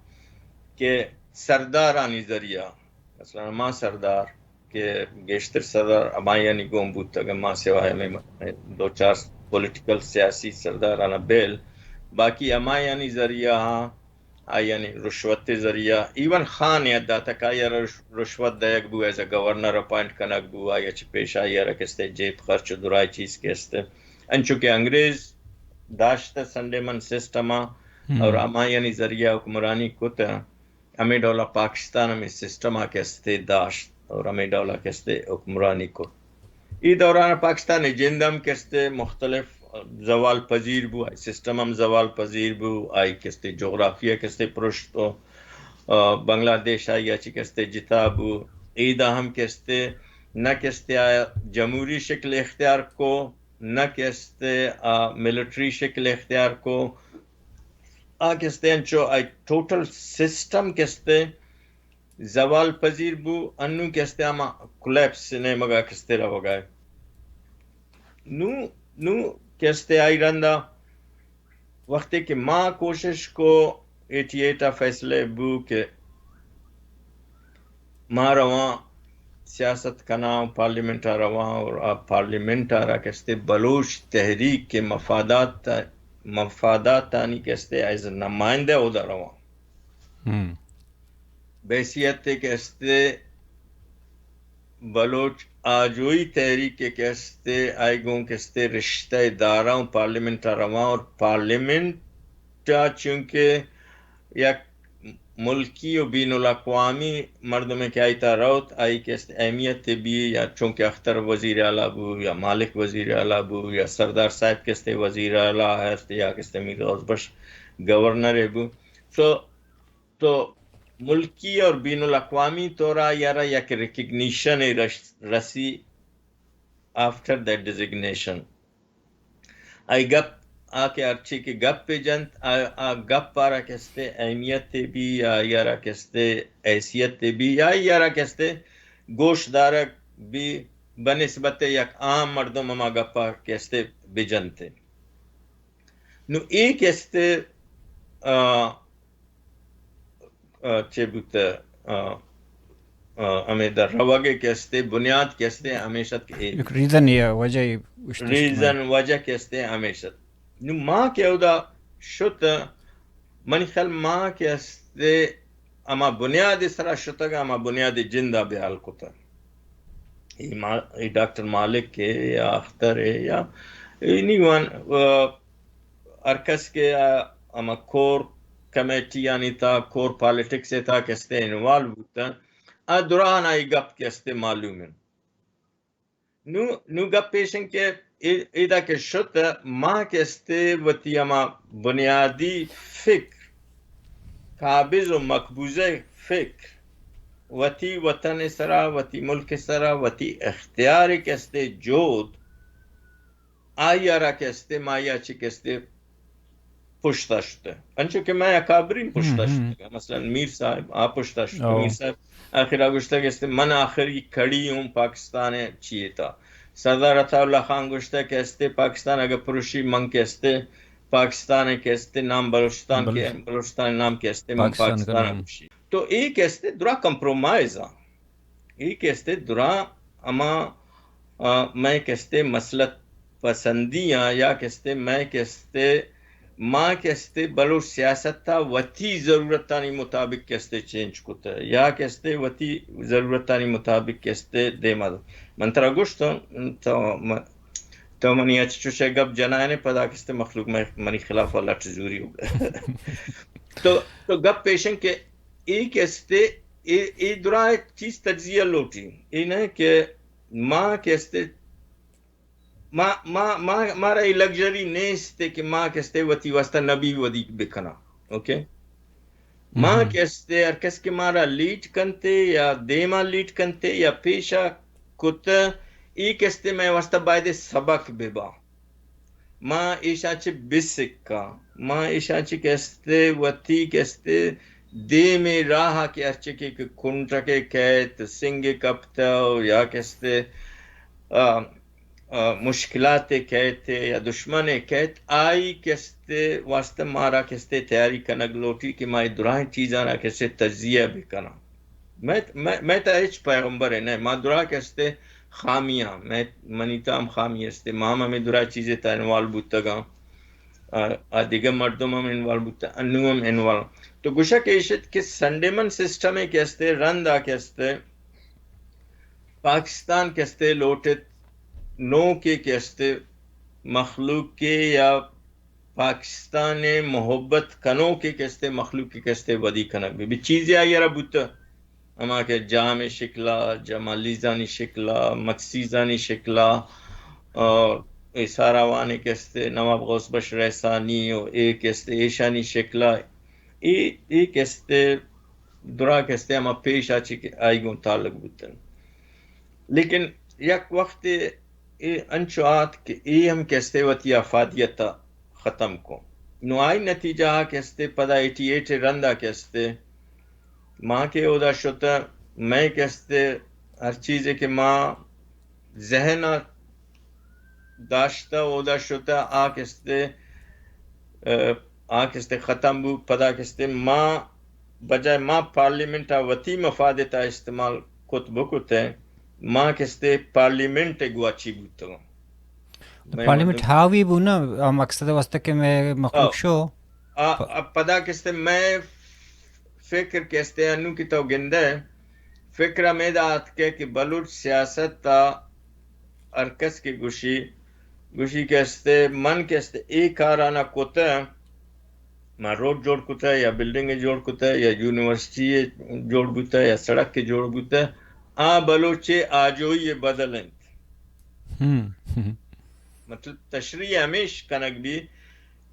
کہ سردارانی ذریعہ، مثلاً ہما سردار کہ گیشتر سردار ہمایانی گون بوتگ، ہما سوائے ہمے دو چار پولیٹیکل سیاسی سرداران بیل، باقی ہمایانی ذریعہ آں، آیانی رشوت ءِ ذریعہ، ایون خان ءَ یاد داتگ کہ آئی ءَ را رش-، رشوت دئیگ بو، as a governor appoint king بو، آئی ءَ چہ پیش آئی ءَ را کہ استے جیب خرچ و درائیں چیز کہ استے، انچو کہ انگریز داشتہ سنڈے من سسٹم ءَ ہم۔ اور ہمایانی ذریعہ حکمرانی کت۔ ہمے ڈولا پاکستان ہمے سسٹم ءَ کہ استے داشت اور ہمے ڈولا کہ استے حکمرانی کت۔ اے دوران پاکستان ءِ جند ہم کہ استے مختلف زوال پذیر بو، آئی سسٹم ہم زوال پذیر بو، آئی کہ استے جغرافیہ کہ استے پرشت و، آ، بنگلہ دیش آئی ءَ چہ کہ استے جتا بو۔ ایدا ہم کہ استے نہ کہ استے آ جمہوری شکل اختیار کو، نہ کہ استے آ ملٹری شکل اختیار کو، آ کہ استے انچو آئی ٹوٹل سسٹم کہ استے زوال پذیر بو، انوں کہ استے ہما کولیپس نیمگا کہ استے روگا ہے۔ نوں، نوں کہ استے آئی رندا وقتی کہ ما کوشش کو، ایٹی ایٹ ءَ فیصلہ بو کہ ما رواں سیاست کناں، پارلیمنٹ ءَ رواں اور آ پارلیمنٹ ءَ را کہ استے بلوچ تحریک کے مفادات، مفاداتانی کہ استے ایز نمائندہ اودا رواں۔ ہم۔ بحیثیت کہ استے بلوچ آجوئی تحریک کہ استے آئی گوں کہ استے رشتہ داراں پارلیمنٹ ءَ رواں اور پارلیمنٹ ءَ چونکہ یک ملکی و بین الاقوامی مردمے کہ آئی تہا روت، آئی کہ است اہمیت بی، یا چونکہ اختر وزیر اعلیٰ بو، یا مالک وزیر اعلیٰ بو، یا سردار صاحب کہ استے وزیر اعلیٰ ہست، یا کہ استے میر روز بخش گورنر بو۔ سو، تو ملکی اور بین الاقوامی طورا یارا یک ریکگنیشن رش-، رسی آفٹر دیٹ ڈیزگنیشن۔ آئی گپ آ کہ ہرچی کہ گپ جنت، آ، آ گپ آرا کستے اہمیت بی، یا آئی آرا کستے حیثیت بی، یا آئی آرا کستے گوش دارگ بی، بنسبت یک عام مردم ہما گپا کستے بجنتے۔ نو اے کستے، آ، آ، چے بوتہ، آ، آ، ہمے در روگ کہ استے، بنیاد کہ استے، ہمیش ات کہ اے ایک ریزن یا وجہ ریزن وجہ کہ استے، ہمیش ات۔ نو ما کہ اودا شت، منی خیال ما کہ استے، ہما بنیاد سرا شتگ، ہما بنیاد جندا بیال کتہ۔ اے ما-، اے ڈاکٹر مالک ہے یا اختر ہے یا اینی ون، آ، ہر کس کہ آ، ہما کور کمیٹی آنی تا، کور پالیٹکس تا کہ استے انوالو بوتن، آ دوران آئی گپ کہ استے معلوم ہے۔ نو، نو گپ پیشن کہ اے-، ایدا کہ شت، ما کہ استے وتی ہما بنیادی فکر، قابض و مقبوضہ فکر، وتی وطن سرا، وتی ملک سرا، وتی اختیار کہ استے جود، آئی آرا کہ استے، ما آئی آ چہ کہ استے پشت ءَ شتہ، انچو کہ مئے اکابرین پشت ءَ شتہ، مثلاً میر صاحب آ پشت ءَ شتہ۔ میر صاحب آخر ءَ گوشتہ کہ است من آخری کڑی ہوں پاکستان ءِ چیئے تا۔ سردار عطا اللہ خان گوشتہ کہ است پاکستان اگر پروشی من کہ است پاکستان ءِ کہ است نام بلوچستان کہ بلوچستان ءِ نام کہ است من پاکستان ءَ پروشی۔ تو اے کہ است درا کمپرومائز آں۔ اے کہ است درا ہما، آ، مئے کہ است مسلط پسندی آں یا کہ است مئے کہ است ما کہ است بلوچ سیاست ءَ وتی ضرورتانی مطابق کہ است چینج کتہ یا کہ است وتی ضرورتانی مطابق کہ است دیما۔ من ترا گوشت تو م-، تو منی اچ چوشے گپ جنائنے پدا کہ است مخلوق مئے، منی خلاف ءَ لٹ زوری ہو۔ تو، تو گپ پیشن کہ اے کہ است، اے، اے درا ایک چیز تجزیہ لوٹی۔ اے نہ کہ ما کہ است، ما، ما، ما، مارا اے لگژری نیست کہ ما کہ است وتی واسطہ نبی ودی بکناں۔ اوکے؟ ما کہ است ہر کس کہ مارا لیڈ کنتے یا دیما لیڈ کنتے یا پیشا کت، اے کہ است مئے واسطہ باید سبق ببا۔ ما ایشاں چہ بسکاں، ما ایشاں چہ کہ است وتی کہ است دیمے راہ کہ ہرچکے کہ کنٹکے کیت، سنگے کپتہ یا کہ است، آ، آ، مشکلاتے کیت یا دشمنے کیت، آئی کہ است واسطہ مارا کہ است تیاری کنگ لوٹی کہ ما اے دراہیں چیزانا کہ است تجزیہ بکناں۔ مئے، مئے، مئے تہا ہچ پیغمبرے نہ، ما درا کہ است خامیاں، مئے، منی تہا ہم خامی است، ما ہم ہمے درا چیزے تہا انوالو بوتگاں، آ، آ دگہ مردم ہم انوالو بوتگ، انو ہم انوالو۔ تو گوشگ ایش ات کہ سنڈیمن سسٹمے کہ است، رندا کہ است، پاکستان کہ است لوٹت، نوکے کہ است، مخلوقے یا پاکستان ءِ محبت کنوکے کہ است مخلوقے کہ است ودی کنگ بہ بیت۔ چیزے آئی ءَ را بوتہ، ہما کہ جام ءِ شکلا، جمالیزانی شکلا، مکسیزانی شکلا، اور اے ساراوانے کہ است نواب غوث بخش رئیسانی و اے کہ است ایشانی شکلا، اے، اے کہ است درا کہ است ہما پیش آ چی کہ آئی گوں تعلق بوتن۔ لیکن یک وختے اے انچو آت کہ اے ہم کہ است وتی افادیت ءَ ختم کو۔ نو آئی نتیجہ آ کہ است پدا ایٹی ایٹ ءِ رندا کہ است ما کہ اودا شتہ، مئے کہ است ہر چیزے کہ ما ذہن ءَ داشتہ اودا شتہ، آ کہ است، آ، آ کہ است ختم بو، پدا کہ است ما بجائے ما پارلیمنٹ ءَ وتی مفاد ءِ تہا استعمال کت بکتیں، ما کہ است پارلیمنٹ ءِ گواچی بوتگاں۔ مئے پارلیمنٹ مردم ہاوی بو نا، آ مقصد واسطہ کہ مئے مخلوق آ۔ شو۔ آ، پ- آ، پدا کہ است مئے فکر کہ است انو کہ تو گندے، فکر ہمیدا آتکے کہ بلوچ سیاست ءَ ہر کس کہ گوشی، گوشی کہ است من کہ است اے کارانا کتہ، ما روڈ جوڑ کتہ یا بلڈنگ جوڑ کتہ یا یونیورسٹی جوڑ بوتہ یا سڑک جوڑ بوتہ، آ بلوچ ءِ آجوئی ءِ بدل انت۔ ہم۔ مطلب تشریح ہمیش کنگ بی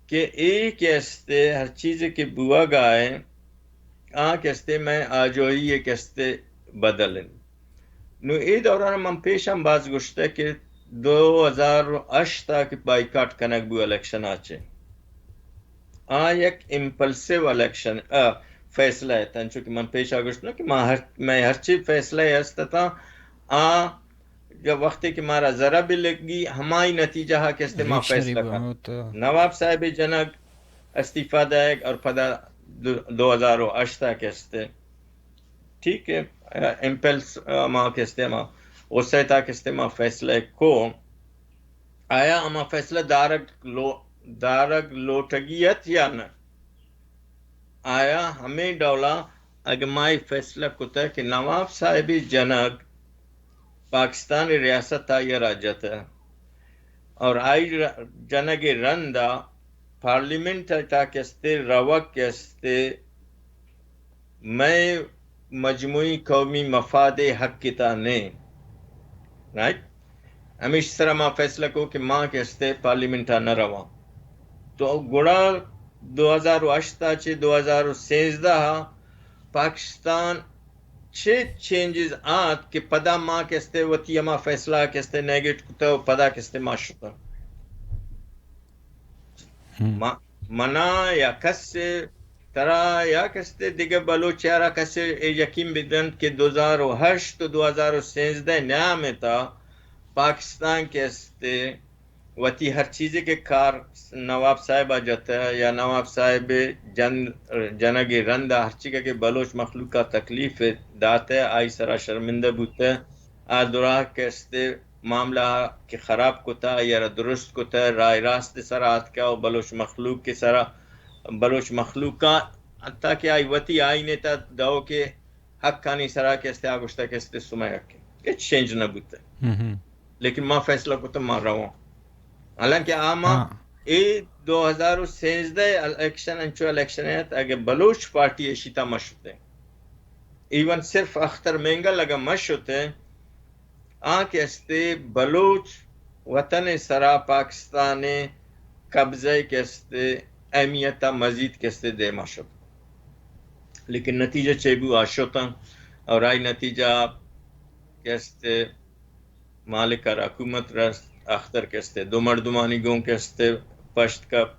کہ اے کہ است ہر چیزے کہ بوگا ایں، آ کہ است مئے آجوئی ءِ کہ است بدل انت۔ نو اے دوران من پیش ہم باز گوشتہ کہ دو ہزار و ہشت ءَ کہ بائیکاٹ کنگ بو الیکشن ءَ چہ، آ یک امپلسیو الیکشن، آ، فیصلہ ات، انچو کہ من پیش ءَ گوشت نا کہ ما ہر، مئے ہرچی فیصلہ است اتاں، آ وختے کہ مارا ذرہ بہ لگی، ہمائی نتیجہ ءَ کہ است ما فیصلہ کن۔ نواب صاحب جنگ استعفی دائگ اور پدا دو، دو ہزار و ہشت ءَ کہ است، ٹھیک ہے، امپلس، آ، ما کہ است ما، غصہ تا کہ است ما فیصلہ کو، آیا ہما فیصلہ دارگ لو-، دارگ لوٹگی ات یا نہ؟ آیا ہمے ڈولا اگہ ما اے فیصلہ کتہ کہ نواب صاحب جنگ پاکستان ریاست آئی را جتہ اور آئی ر-، جنگ رندا پارلیمنٹ تا کہ است روگ کہ است مئے مجموعی قومی مفاد ءِ حق تا نیں۔ رائٹ؟ ہمیش سرا ما فیصلہ کو کہ ما کہ است پارلیمنٹ ءَ نہ رواں۔ تو گڑا دو ہزار و ہشت ءَ چہ دو ہزار و سیزدہ ءَ پاکستان چے چینجز آت کہ پدا ما کہ است وتی ہما فیصلہ کہ است نیگیٹ کتہ و پدا کہ است ما شتہ۔ ہم۔ ما، منا یا کس ترا یا کس تے دگہ بلوچ یارا کس اے یقین بدنت کہ دو ہزار و ہشت و دو ہزار و سیزدہ نیام تا پاکستان کہ استے وتی ہر چیزے کہ کار نواب صاحب ءَ جتہ یا نواب صاحب جن جنگ رند ءَ ہر چیز کہ بلوچ مخلوق ءَ تکلیف داتہ، آئی سرا شرمندہ بوتہ، آ دراہ کہ استے معاملہ کہ خراب کتہ، آئی را درست کتہ، راہ راست سرا آتکہ و بلوچ مخلوق کے سرا، بلوچ مخلوق ءَ حتی کہ آئی وتی آئین تا دو کہ حقانی سرا کہ استے آ گوشتہ کہ استے سمئے حق انت۔ ہچ چینج نہ بوتہ۔ لیکن ما فیصلہ کتہ ما رواں۔ حالانکہ آ ما ہاں۔ اے دو ہزار و سیزدہ الیکشن انچو الیکشن ات، اگہ بلوچ پارٹی اشی تا مشتے، ایون صرف اختر مینگل اگہ مشتے، آ کہ استے بلوچ وطن سرا پاکستان قبضہ کہ استے اہمیت مزید کہ استے دیما شت۔ لیکن نتیجہ چے بو آ شتاں اور آئی نتیجہ کہ استے مالک ءَ را حکومت رست، اختر کہ استے دو مردمانی گوں کہ استے پشت کپت۔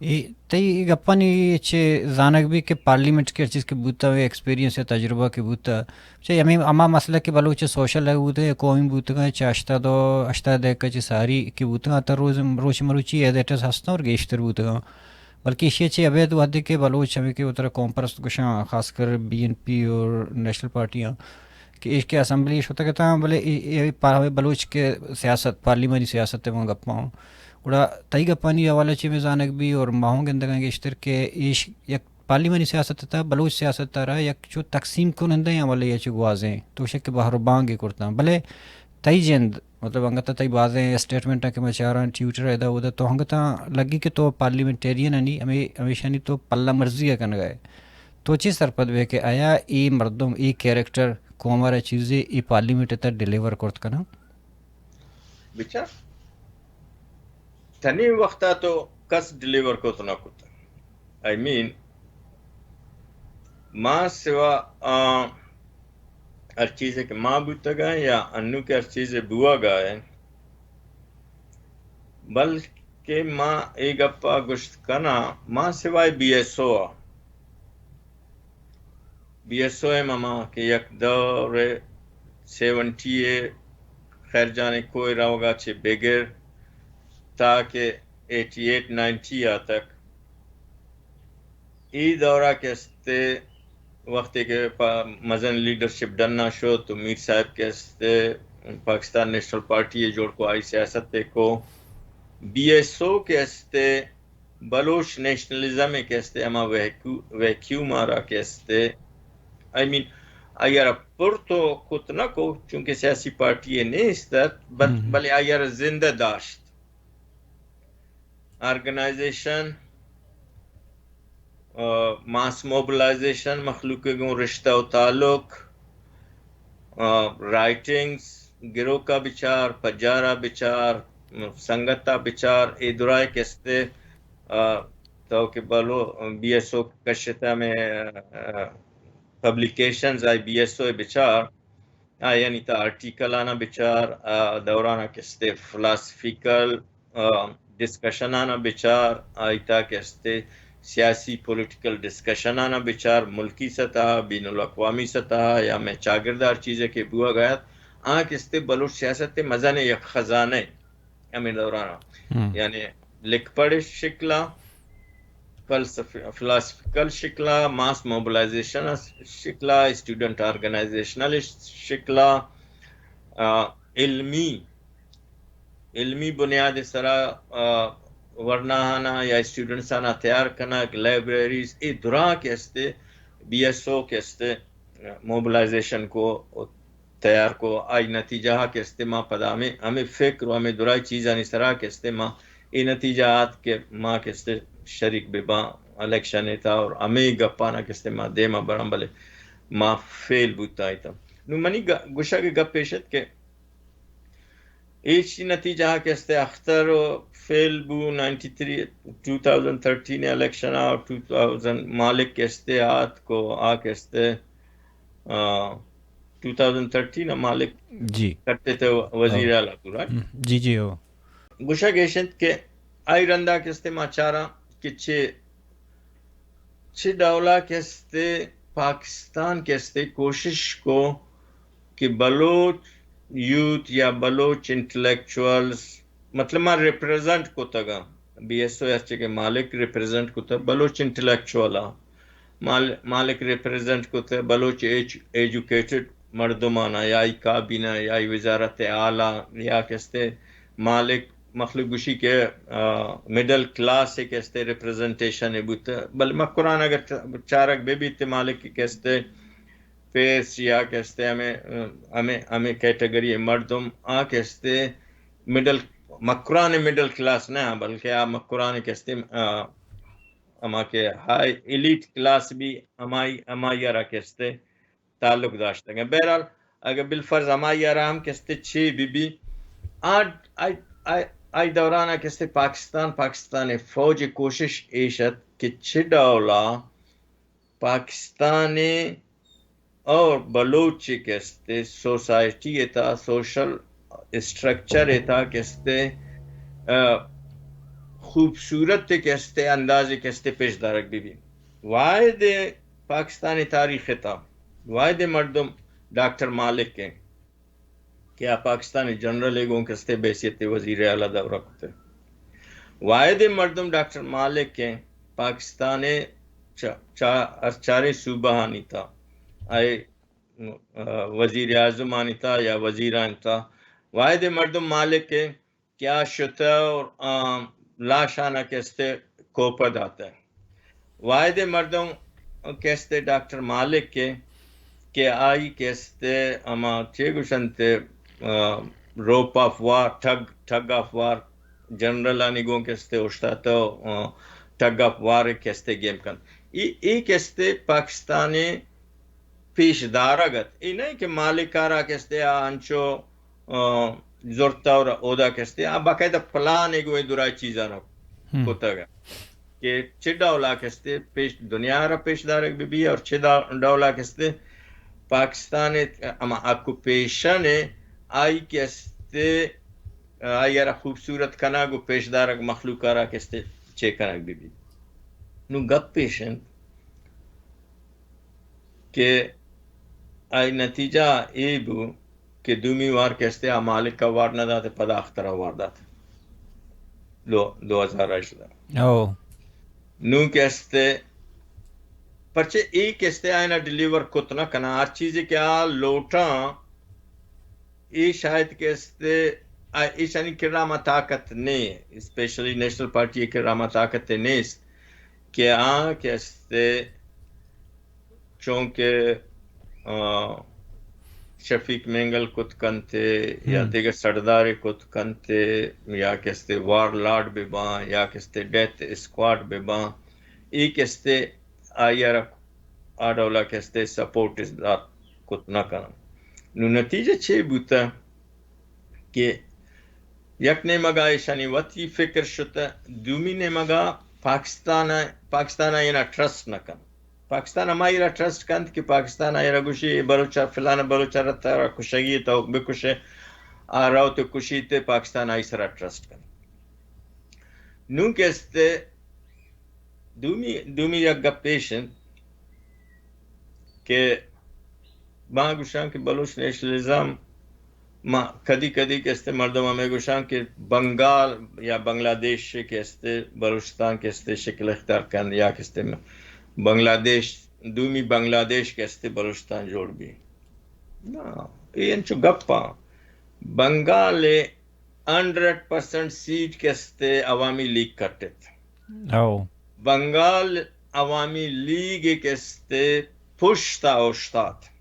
اے تئی اے گپانی چہ زانگ بی کہ پارلیمنٹ کہ ہر چیز کہ بوتا، اے ایکسپیرینس یا تجربہ کہ بوتا، چہ ہمیں ہما مسئلہ کہ بلوچ سوشل ہے بوتا یا قومی بوتا، چہ ہشتاد و ہشتاد دہکہ چہ ساری کہ بوتا، تا روز، روچ مروچی ایز اٹ از ہستاں اور گیشتر بوتا۔ بلکہ ایشی چہ ابید وہدے کہ بلوچ ہمیں کہ اترا قوم پرست گوشاں، خاص کر بی این پی اور نیشنل پارٹیاں، کہ ایش کہ اسمبلی شتگ اتاں، بلے اے، اے پا-، بلوچ کہ سیاست، پارلیمانی سیاست ءِ من گپاں۔ گڑا تئی گپانی حوالہ چہ میں زانگ بی اور ماہوں گندگاں گیشتر کہ ایش یک پارلیمانی سیاست تا، بلوچ سیاست تا را یک چو تقسیم کنندہ ہیں حوالے یا چو گوازیں، تو شک کہ بہر و بانگ کرتاں۔ بلے تئی جند، مطلب، انگت تئی بازیں اسٹیٹمنٹاں کہ میں چاراں ٹویٹر ادا اودا، تو انگتاں لگی کہ تو پارلیمنٹیرین انی، ہمیں، ہمیشانی تو پلہ مرضی کنگا ہے۔ تو چی سرپد بے کہ آیا اے مردم، اے کیریکٹر قوم ءَ را چیزے اے پارلیمنٹ ءِ تہ ڈیلیور کرت کناں؟ بچار، تنی وقت ءَ تو کس ڈیلیور کرت نہ کرت۔ آئی مین، ما سوا، آ، ہر چیزے کہ ما بوتگا یا انو کہ ہر چیزے بوگا ہے، بلکہ ما اے گپا گوشت کناں، ما سوائے be S O a, be S O M ہما کہ یک دور سیونٹی ءِ خیر جان ءِ کوہ روگا چہ بگر تاکہ ایٹی ایٹ نائنٹی آ تک، ای دورا کہ استے وقتی کہ پا-، مزن لیڈرشپ ڈنا شو تو میر صاحب کہ استے پاکستان نیشنل پارٹی ءَ جوڑ کو، آئی سیاست ءَ کو، بی ایس او کہ استے بلوچ نیشنلزم ءَ کہ استے ہما ویکو-، ویکیوم ءَ را کہ استے، آئی مین، آئی ءَ را پر تو کت نہ کو، چونکہ سیاسی پارٹی ءَ نیست ات، بل-، ہم۔ بلے آئی ءَ را زندہ داشت۔ آرگنائزیشن، آ، ماس موبلائزیشن، مخلوق ءَ گوں رشتہ و تعلق، آ، رائٹنگز، گروکا بچار، پجارا بچار، سنگتا بچار، اے درائے کہ استے، آ، تو کہ بلو، بی ایس او کشتا میں، آ، پبلیکیشنز آئی بی ایس او بچار، آ، یعنی تا آرٹیکل آنا بچار، آ، دورانا کہ استے فلاسفیکل، آ، ڈسکشن آنا بچار، آئی تا کہ استے سیاسی پولیٹیکل ڈسکشن آنا بچار، ملکی سطح، بین الاقوامی سطح، یا میں چاگردار چیزے کہ بوا گیا، آ کہ استے بلوچ سیاست تے مزن یک خزانہ ہے، ہمیں دورانا۔ ہم۔ یعنی لکھ پڑھ شکلا، فلسفی-، فلاسفیکل شکلا، ماس موبلائزیشن شکلا، اسٹوڈنٹ آرگنائزیشنل شکلا، آ، علمی، علمی بنیاد سرا، آ، ورناہانا یا اسٹوڈنٹس آنا تیار کنگ، لائبریریز، اے دراہ کہ استے، بی ایس او کہ استے، موبلائزیشن کو تیار کو، آئی نتیجہ کہ استے ما پدا ہمیں، ہمیں فکر و ہمیں درائی چیزانی سرا کہ استے ما اے نتیجہ آت کہ ما کہ استے شریک بباں الیکشن ءِ تا اور ہمیں گپانا کہ استے ما دیما براں، بلے ما فیل بوتا ایتا۔ نو منی گ-، گوشگ ءِ گپ ایش ات کہ ایشی نتیجہ کہ استے اختر فیل بو ninety three, two thousand thirteen election آ، ٹو تھاؤزنڈ مالک کہ استے آت کو، آ کہ استے، آ، ٹو تھاؤزنڈ تھرٹین مالک جی۔ کرتے تھے وزیر ہاں۔ اعلیٰ پورا۔ ہم، جی، جی، ہو۔ گوشگ ایش انت کہ آئی رندا کہ استے ما چاراں کہ چے، چے ڈولا کہ استے پاکستان کہ استے کوشش کو کہ بلوچ یوتھ یا بلوچ انٹلیکچوئلز، مطلب ما ریپریزنٹ کتگاں، بی ایس او ایس چہ کہ مالک ریپریزنٹ کتگ، بلوچ انٹلیکچوئل آ مال-، مالک ریپریزنٹ کتگ، بلوچ ایج-، ایجوکیٹڈ مردمانا یا ای کابینہ یا ای وزارت اعلیٰ یا کہ استے مالک مخلوق گوشی کہ، آ، مڈل کلاس کہ استے ریپریزنٹیشن بوتگ، بلے مکران اگر چ-، چارگ بہ بیت مالک کہ استے فیس یا کہ استے ہمے، ہمے، ہمے کیٹگری مردم آ کہ استے مڈل، مکران مڈل کلاس نہ، بلکہ آ مکران کہ استے، آ، ہما کہ ہائی ایلیٹ کلاس بی ہمائی، ہمائی را کہ استے تعلق داشتگ۔ بہرحال اگر بالفرض ہمائی را ہم کہ استے چے بی بی، آ، آئی، آئی، آئی دوران کہ استے پاکستان، پاکستان فوج کوشش ایش ات کہ چہ ڈولا پاکستان اور بلوچ کہ استے سوسائٹی تا، سوشل اسٹرکچر تا کہ استے، آ، خوبصورت کہ استے اندازے کہ استے پیش دارگ بی بی۔ واحد پاکستانی تاریخ تا واحد مردم ڈاکٹر مالک ہیں کہ آ پاکستانی جنرل گوں کہ استے بحیثیت وزیر اعلیٰ دورہ کتے۔ واحد مردم ڈاکٹر مالک ہیں پاکستان چا-، چا-، چاریں صوبہ آنی تا، آئے، آ، وزیر اعظم آنی تا یا وزیر آنی تا۔ واحد مردم مالک ہیں کہ آ شتہ اور، آ، لاشانا کہ استے کوپہ داتہ۔ واحد مردم کہ استے ڈاکٹر مالک کہ، کہ آئی کہ استے ہما چے گوشنتے، آ، rope of war, tug, tug of war, general آنی گوں کہ استے اوشتاتو، آ، ٹگ آف وار کہ استے گیم کن۔ ای، ای کہ استے پاکستانی پیش دارگ ات۔ ای نہ کہ مالک آرا کہ استے آ انچو، آ، زرتا اور اودا کہ استے آ باقاعدہ پلان گوں درا چیزاں کتگ کہ چہ ڈولا کہ استے پیش، دنیا را پیش دارگ بی بی اور چہ ڈو-، ڈولا کہ استے پاکستان ہما آکوپیشن آئی کہ استے آئی را خوبصورت کنگ و پیش دارگ مخلوق را کہ استے چے کنگ بی بی۔ نو گپ پیش انت کہ آئی نتیجہ اے بو کہ دومی وار کہ استے آ مالک ء وار نہ دات، پدا اختر ء وار دات۔ دو، دو ہزار ہژدہ۔ او۔ نوں کہ استے، پرچے اے کہ استے آئینا ڈیلیور کت نہ کناں، ہر چیزے کہ آ لوٹاں، اے شاید کہ استے، آ، ایشانی کرا ما طاقت نے، اسپیشلی نیشنل پارٹی کرا ما طاقت نیست کہ آ کہ استے چونکہ، آ، شفیق مینگل کت کنتے یا ہم۔ دگہ سردارے کت کنتے یا کستے وار لارڈ بہ باں یا کستے ڈیتھ اسکواڈ بہ باں، اے کستے آئی ء را آ ڈولا کستے سپورٹ دات کت نہ کناں۔ نو نتیجہ چے بوتہ کہ یک نیمگا ایشانی وتی فکر شتہ، دومی نیمگا پاکستان، پاکستان اینا ٹرسٹ نہ کن۔ پاکستان ہمائی را ٹرسٹ کنت کہ پاکستان آئی را گوشی، اے بلوچ ء، فلان بلوچ ء را ترا کشگی، تو بکشے، آ روت کشیت، پاکستان آئی سرا ٹرسٹ کنت۔ نوں کہ استے دومی، دومی یک گپ پیش انت کہ ما گوشاں کہ بلوچ نیشنلزم، ما کدی کدی کہ استے مردم ہمیں گوشاں کہ بنگال یا بنگلہ دیش کہ استے بلوچستان کہ استے شکل اختیار کن یا کہ استے بنگلہ دیش، دومی بنگلہ دیش کہ استے بلوچستان جوڑ بی۔ نا، اے انچو گپاں۔ بنگال ء ہنڈریڈ پرسنٹ سیٹ کہ استے عوامی لیگ کٹت۔ او۔ بنگال عوامی لیگ کہ استے پشتا اوشتات۔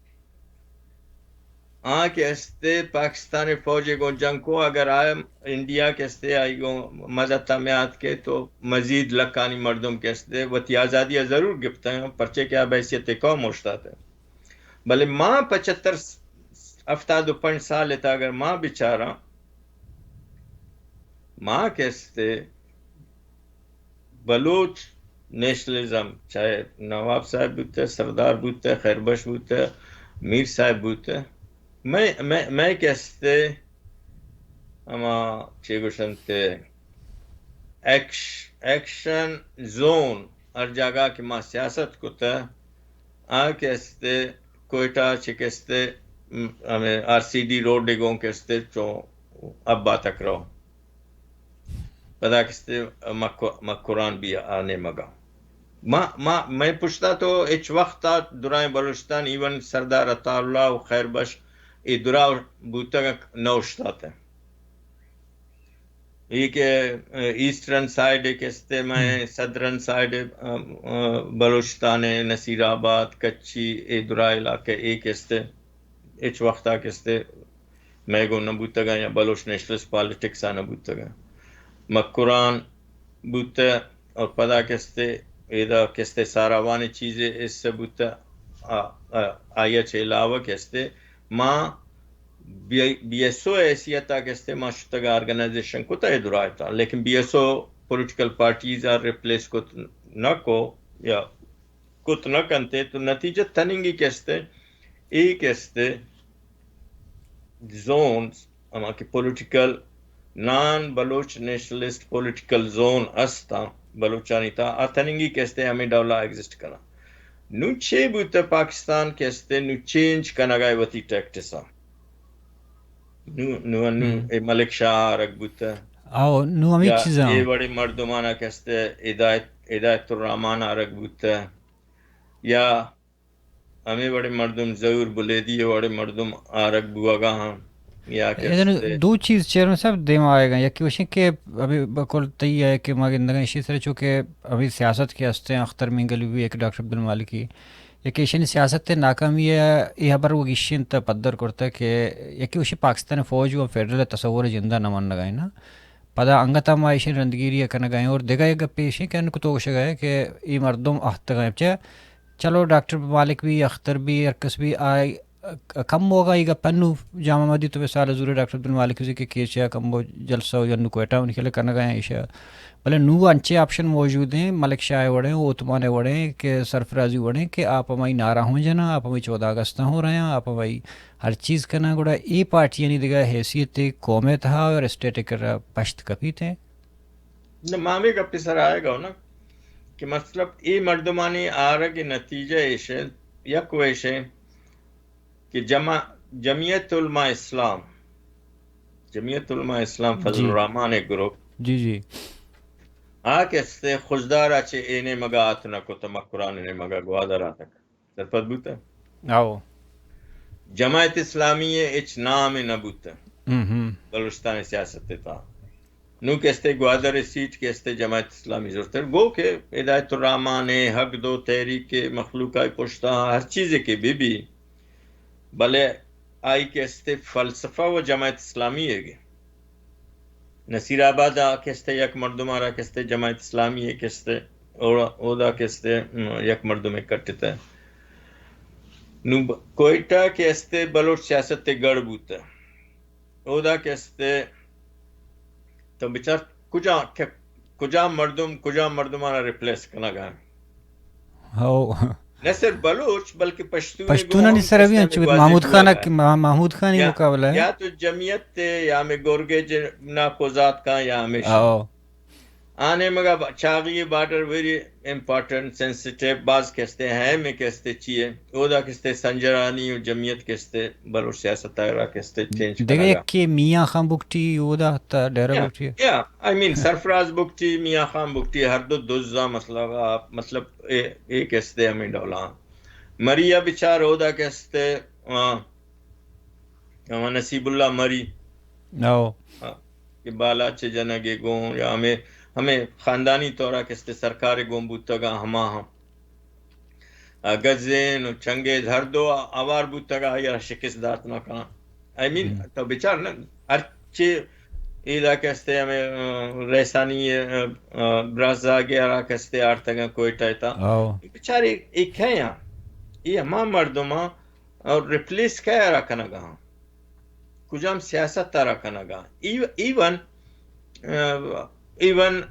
آ کہ استے پاکستان فوج گوں جنگ کو، اگر آ انڈیا کہ استے آئی گوں مدد میات کے تو مزید لکانی مردم کہ استے وتی آزادی ضرور گپتہ، پرچے کہ آ بحیثیت قوم اوشتات۔ بلے ما پچہتر، ہفتاد و پنچ سال تا اگر ما بچاراں، ما کہ استے بلوچ نیشنلزم، چاہے نواب صاحب بوتہ، سردار بوتہ، خیر بخش بوتہ، میر صاحب بوتہ، میں، میں، میں کہ استے ہما چے گوشنتے ایکش-، ایکشن زون، ہر جاگہ کہ ما سیاست کتہ، آ کہ استے کوئٹہ چہ کہ استے، م، ہمیں آر سی ڈی روڈ گوں کہ استے چو ابا تک رو۔ پدا کہ استے مکو-، مکران بی آ نیمگا۔ ما، ما، میں پشتا تو ہچ وقت آ درائیں بلوچستان، ایون سردار عطا اللہ و خیر بخش، اے درا بوتگ نہ اوشتاتہ۔ اے کہ، ا، ایسٹرن سائیڈ کہ استے، مئے ہم۔ سدرن سائیڈ، ا، ا، بلوچستان، نصیر آباد، کچھی، اے درا علاقہ اے کہ استے، ہچ وقتا کہ استے، مئے گوں نہ بوتگاں یا بلوچ نیشنلسٹ پالیٹکس آ نہ بوتگاں۔ مکران بوتہ اور پدا کہ استے، ایدا کہ استے ساراوان چیزے حصہ بوتہ، آ، آ، آئی چہ علاوہ کہ استے، ما بی، بی ایس او حیثیت ء کہ استے ما شتگ آرگنائزیشن کتہ اے درائتا، لیکن B S O political parties آ ریپلیس کت نہ کو یا کت نہ کنتے، تو نتیجہ تننگی کہ استے، اے کہ استے زونز، ہما کہ political, non Baloch nationalist political zone استاں بلوچانی تا، آ تننگی کہ استے ہمیں ڈولا ایگزسٹ کناں۔ نوں چے بوتہ پاکستان کہ استے نوں چینج کنگا وتی ٹیکٹس ء۔ نوں، نوں، نوں ہم۔ اے ملک شاہ آرگ بوتہ۔ آو، نوں ہمیں یا چیزاں۔ اے وڑے مردمانا کہ استے ہدایت، ہدایت الرحمان آرگ بوتہ۔ یا ہمیں وڑے مردم ظہور بلیدی وڑے مردم آرگ بوگا ہاں۔ یا کہ اے دن استے دو چیز چیئرمین صاحب دیما آئے گا، یکی وشیں کہ ابھی بکل تئی ہے کہ ما گندگا اشی سر چونکہ ابھی سیاست کے ہستے ہیں، اختر مینگل بھی ایک ڈاکٹر عبدالمالکی، یکی ایشانی سیاست ء ناکامی ء اے ہبر و گیشینت ء پدر کرتہ کہ یکی وشی پاکستان فوج و فیڈرل ء تصور ء جند ء نہ منگ ء انت۔ پدا انگت ء ما ایشانی رندگیری ء کنگ ء ایں اور دگہ یک گپے ایش انت کہ انکو تو گوشگ ء ئے کہ اے مردم اہتگ ء چہ چلو ڈاکٹر مالک بھی، اختر بھی، ہر کس بھی آ کم ہوگا، اے گپ انو جامع مسجد تو مثال زورے ڈاکٹر عبدالمالک زی کہ کیچ ء کمبو جلسہ و انو کوئٹہ ان کے کنگ ء ایشا بلے نوں انچیں آپشن موجود ایں، ملک شاہ ء وڑیں، اوتمان ء وڑیں کہ سرفرازی وڑیں کہ آپ ہمائی نعرہ ہوں جناں، آپ ہمائی چودہ اگست ہوں رہاں، آپ ہمائی ہر چیز کناں، گڑا اے پارٹیانی دگہ حیثیت قوم ء تہا اور اسٹیٹ ء کرا پشت کپیت ایں۔ نہ، ما ہمے گپ ء سر آئے گا نا کہ مطلب اے مردمانی آرگ ء نتیجہ ایش انت، یک و ایش انت کہ جمع-، جمعیت علماء اسلام، جمعیت علماء اسلام فضل جی۔ الرحمان ء گروپ۔ جی، جی۔ آ کہ استے خضدار ء چہ اے نیمگا آت نہ کت، مکران نیمگا گوادر آتک۔ سرپد بوتہ؟ آو۔ جماعت اسلامی ء ہچ نام نہ بوتہ۔ ہم، ہم۔ بلوچستان سیاست ء تہا۔ نوں کہ استے گوادر سیٹ کہ استے جماعت اسلامی زرتر۔ گو کہ ہدایت الرحمان ء حق دو تحریک ء مخلوق ء پشتا ہر چیزے کہ بہ بی، بلے آئی کہ استے فلسفہ و جماعت اسلامی ء گے۔ نصیر آباد ء کہ استے یک مردم آرا کہ استے جماعت اسلامی ء کہ استے اوڑا-، اودا کہ استے، م، یک مردم ء کٹتہ۔ نوں ب-، کوئٹہ کہ استے بلوچ سیاست ء گڑ بوتہ۔ اودا کہ استے تو بچار کجا، ک-، کجا مردم، کجا مردمانا ریپلیس کنگا۔ ہو۔ نہ صرف بلوچ بلکہ پشتون پشتونانی سر بھی انچو محمود خان، محمود خان ہی مقابلہ ہے۔ یا تو جمعیت تے یا ہمیں گورگے جناکو ذات کا یا ہمیں ہو۔ آنے مگا با-، Chagai border very important, sensitive, باز کستے ہیں، میں کستے چیئے، اودا کستے سنجرانی و جمعیت کستے بلوچ سیاست آئرا کستے چینج دگہ کنگا۔ کہ میاں خان بگٹی اودا تا ڈیرہ یا، بگٹی۔ یا، آئی مین، سرفراز بگٹی، میاں خان بگٹی، ہر دو دزا مسئلہ، مطلب، اے، اے کستے ہمیں ڈولا۔ مریا بچار اودا کستے، آ، ہما نصیب اللہ مری۔ او۔ آ، کہ بالاچ جنگ ء گوں یا ہمیں، ہمیں خاندانی طورا کستے سرکار ء گوں بوتگاں ہما ہم۔ آ، گزین و چنگیز ہر دو آوار بوتگا یا شکست دات نہ کناں۔ آئی مین، ہم۔ تو بچار نا، ہرچے ایدا کستے ہمیں، آ، رئیسانی، آ، آ، برازاگے را کستے آرتگاں کوئٹہ تا۔ او۔ بچار اے، اے کئے آں؟ اے ہما مردماں اور ریپلیس کئے را کنگا ہاں؟ کجام سیاست ء را کنگا؟ ایو-، ایون، آ، ایون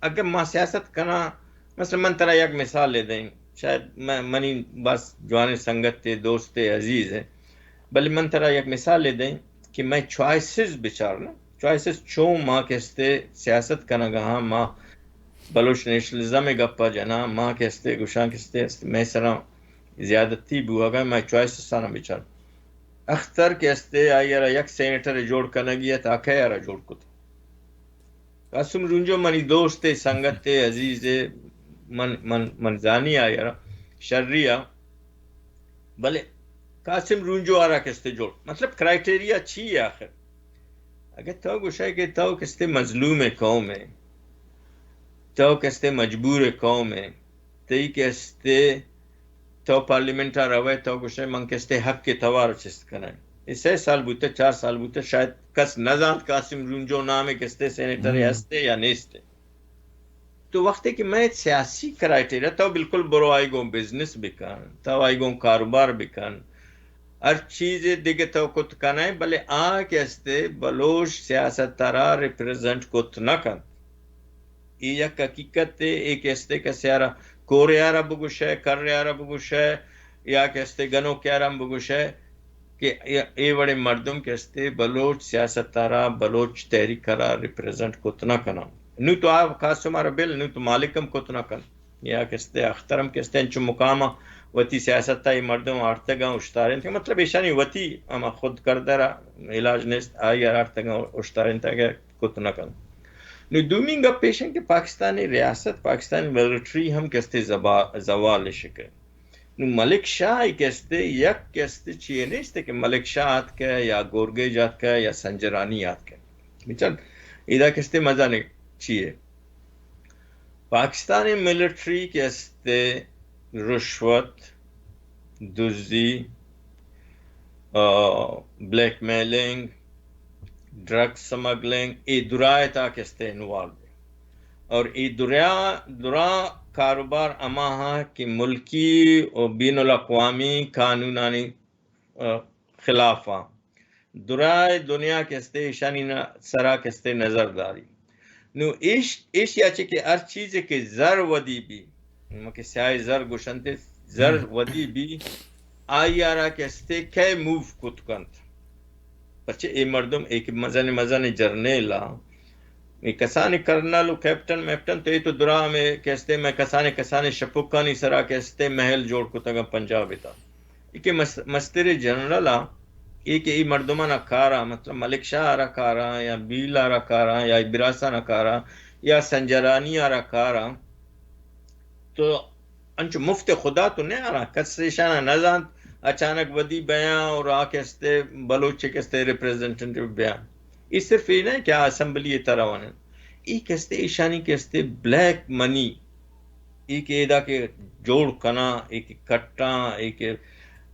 اگر ما سیاست کناں، مثلاً من ترا یک مثال دیں، شاید من، منی بس جوانیں سنگت تے، دوست تے، عزیز ہے، بلے من ترا یک مثال دیں کہ میں چوائسز بچار نا، چوائسز چون ما کہ استے سیاست کنگا ہاں، ما بلوچ نیشنلزم ءِ گپا جناں، ما کہ استے گوشاں کہ استے، استے مئے سرا زیادتی بوگا، مئے چوائسز سانا بچار۔ اختر کہ استے آئی را یک سینیٹر جوڑ کنگی ات، آ کئے را جوڑ کت؟ قاسم رونجو منی دوست ءِ، سنگت ءِ، عزیز ءِ، من، من، من زانی آئی را شری ءَ، بلے قاسم رونجو آرا کہ استے جوڑ، مطلب کرائٹیریا چی ہے آخر؟ اگر تو گوشے کہ تو کہ استے مظلوم قوم ہے، تو کہ استے مجبور قوم ہے، تئی کہ استے تو پارلیمنٹ ءَ روئے، تو گوشے من کہ استے حق ءِ توار چست کنائیں۔ اے سہ سال بوتہ، چار سال بوتہ، شاید کس نہ زانت قاسم رونجو نامے کہ استے سینیٹر ہستے یا نیستے۔ تو وقتے کہ مئے سیاسی کرائٹیریا، تو بالکل برو آئی گوں بزنس بکن، تو آئی گوں کاروبار بکن، ہر چیزے دگہ تو کت کنائیں، بلے آ کہ استے بلوچ سیاست ءَ را ریپریزنٹ کت نہ کنت۔ اے یک حقیقت ہے، اے کہ استے کسے آرا کورے آرا بگوشے، کرے آرا بگوشے، یا کہ استے گنوکے آرا ہم بگوشے کہ اے، اے وڑیں مردم کہ استے بلوچ سیاست ءَ را، بلوچ تحریک ءَ را ریپریزنٹ کت نہ کناں۔ نوں تو آ قاسم ءَ را بل، نوں تو مالک ہم کت نہ کن۔ یا کہ استے اختر ہم کہ استے انچو مقام ءَ وتی سیاست ءَ اے مردم آرتگاں اشتارینت۔ مطلب ایشانی وتی ہما خود کردہ را علاج نیست، آئی ءَ آرتگاں اشتارینت، اگہ کت نہ کن۔ نوں دومی گپ ایش انت کہ پاکستانی ریاست، پاکستانی ملٹری ہم کہ استے زبا-، زوال شکے۔ نوں ملک شاہ ءِ کہ استے یک کہ استے چیئے نیست کہ ملک شاہ آتکہ یا گورگیج آتکہ یا سنجرانی آتکہ۔ بچار، ادا کہ استے مزن چیئے؟ پاکستانی ملٹری کہ استے رشوت، دزی، آ، بلیک میلنگ، ڈرگ سمگلنگ، اے درائے تا کہ استے انوالو ہے۔ اور اے دریا، درا کاروبار ہما ہاں کہ ملکی و بین الاقوامی قانونانی، آ، خلاف ہاں۔ درائے دنیا کہ استے ایشانی ن-، سرا کہ استے نظر داری۔ نوں ایش، ایشی ءَ چہ کہ ہر چیزے کہ زر ودی بی، ہما کہ سیاہ زر گوشنت، زر ودی بی، آئی ءَ را کہ استے کئے موو کت کنت؟ پرچہ اے مردم اے کہ مزن مزن جرنیل آ، اے کسانیں کرنل و کیپٹن میپٹن تو اے تو درا ہمے کہ استے مئے کسانیں کسانیں شپکانی سرا کہ استے محل جوڑ کتگاں پنجاب ءِ تہا۔ اے کہ مس-، مستر جنرل آ، اے کہ اے مردمانا کاراں، مطلب ملک شاہ ءَ را کاراں یا بیل ءَ را کاراں یا براسانا کاراں یا سنجرانی ءَ را کاراں، تو انچو مفت خدا تو نہ آراں، کس ایشانا نہ زانت، اچانک ودی بیاں اور آ کہ استے بلوچ کہ استے ریپریزنٹیٹیو بیاں۔ اے صرف اے نہ کہ آ اسمبلی ءِ تہا روان انت۔ اے کہ استے ایشانی کہ استے بلیک منی، اے کہ ادا کہ جوڑ کناں، اے کہ کٹاں، اے کہ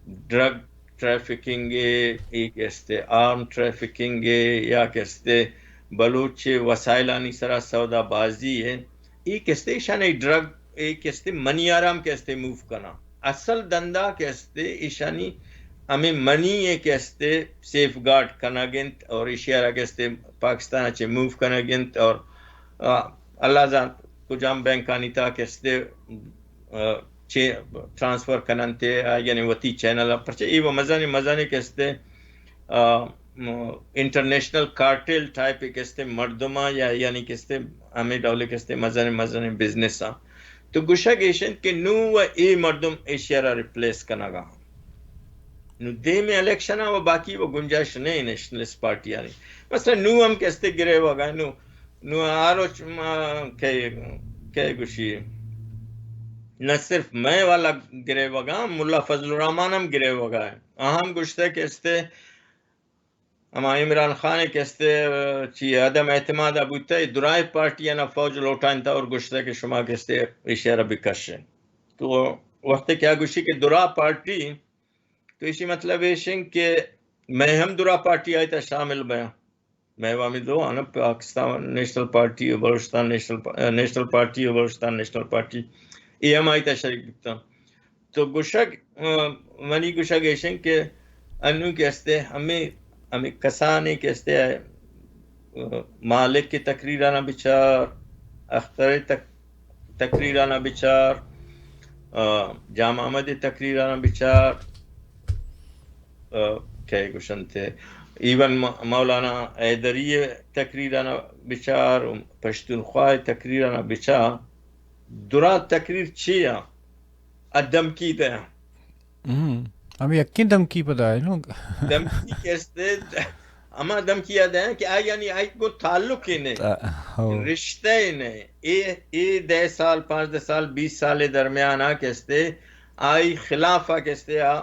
ڈرگ ٹریفکنگ ءِ، اے کہ استے آرم ٹریفکنگ ءِ، یا کہ استے بلوچ وسائلانی سرا سودا بازی ءِ، اے کہ استے ایشانی ڈرگ، اے کہ استے منی آرام کہ استے موو کناں۔ اصل دندا کہ استے ایشانی ہمے منی ءِ کہ استے سیف گارڈ کنگ انت اور ایشی ءَ را کہ استے پاکستان ءَ چہ موو کنگ انت اور، آ، اللہ زانت کجام بینکانی تہا کہ استے، آ، چہ ٹرانسفر کننت، آ، یعنی وتی چینل ءَ، پرچہ اے و مزنیں مزنیں کہ استے، آ، م-، انٹرنیشنل کارٹل ٹائپ کہ استے مردماں یا یعنی کہ استے ہمے ڈولے کہ استے مزنیں مزنیں بزنس آں۔ تو گوشگ ایش انت کہ نوں و اے مردم ایشی ءَ را ریپلیس کنگ ءَ آں۔ نوں دیم الیکشن ءَ و باقی و گنجائش نہ ایں نیشنلسٹ پارٹیانی۔ مثلاً نوں ہم کہ استے گریوگ ءَ، نوں، نوں آ روچ ما کئے، کئے گوشی، نہ صرف مئے والا گریوگ ءَ، ملا فضل الرحمان ہم گریوگ ءَ۔ آ ہم گوشتہ کہ استے ہما عمران خان کہ استے، چی عدم اعتماد ءَ بوتہ، اے درائیں پارٹیانا فوج لوٹائینتہ اور گوشتہ کہ شما کہ استے ایشی ءَ را بکشے۔ تو وقتے کہ آ گوشی کہ درا پارٹی، تو ایشی مطلب ایش انت کہ مئے ہم درا پارٹی آئی تہا شامل بیاں۔ مئے و ہمے دو آں نا، پاکستان نیشنل پارٹی و بلوچستان نیشنل پا-، نیشنل پارٹی و بلوچستان نیشنل پارٹی، اے ہم آئی تہا شریک بیتاں۔ تو گوشگ، آ، منی گوشگ ایش انت کہ انوں کہ استے ہمے، ہمے کسانے کہ استے، آ، مالک ءِ تقریرانا بچار، اختر ءِ تق-، تقریرانا بچار، آ، جام احمد ءِ تقریرانا بچار، آ، کئے گوشنت، ایون م-، مولانا حیدری ءِ تقریرانا بچار، پشتونخوا ءِ تقریرانا بچار، درا تقریر چی آ؟ ا دھمکی دیا۔ ہم، ہمے یکیں دھمکی پدا ہے نو۔ دھمکی کہ استے، ہما دھمکی آ دیا کہ آئی یعنی آئی کو تعلق ہی نہیں، تا-، ہو۔ رشتہ ہی نہیں۔ اے، اے دہ سال، پانزدہ سال، بیس سال درمیان آ کہ استے، آئی خلاف آ کہ استے آ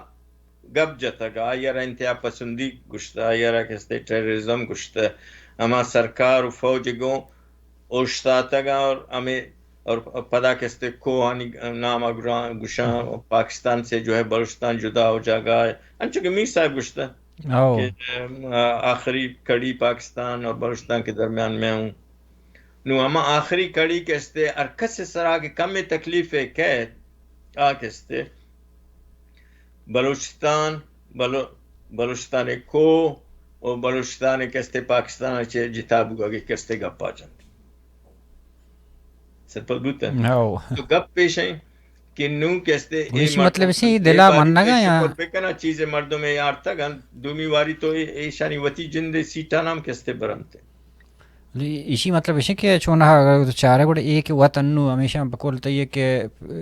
گپ جتگ، آئی ءَ را انتہا پسندی گوشتہ، آئی ءَ را کہ استے ٹیررزم گوشتہ، ہما سرکار و فوج گوں اوشتاتگ اور ہمے اور پدا کہ استے کوہانی نام ءَ گراں گوشاں پاکستان سے جو ہے بلوچستان جدا ہو جاگا ہے، انچو کہ میر صاحب گوشتہ او۔ کہ آخری کڑی پاکستان اور بلوچستان کے درمیان میں ہوں۔ نو ہما آخری کڑی کہ استے ہر کس سرا کہ کم تکلیف ہے کہ آ کہ استے بلوچستان، بلو-، بلوچستان کو و بلوچستان کہ استے پاکستان چے جتا بوگا کہ استے گپا جنت۔ سرپد بوتہ؟ او۔ تو گپ پیش ہیں کہ نو کہ استے اے ایشی مطلب مردم اسی اے دلا باری منگا تو یا؟ شکر بکنا چیز مردم اے آرتگ انت، دومی واری تو اے-، ایشانی وتی جند سیٹا نام کہ استے برنت۔ ایشی مطلب ایش کہ چونہا اگر تو چارے گڑا اے کہ وت انو ہمیشہ بکل تئی کہ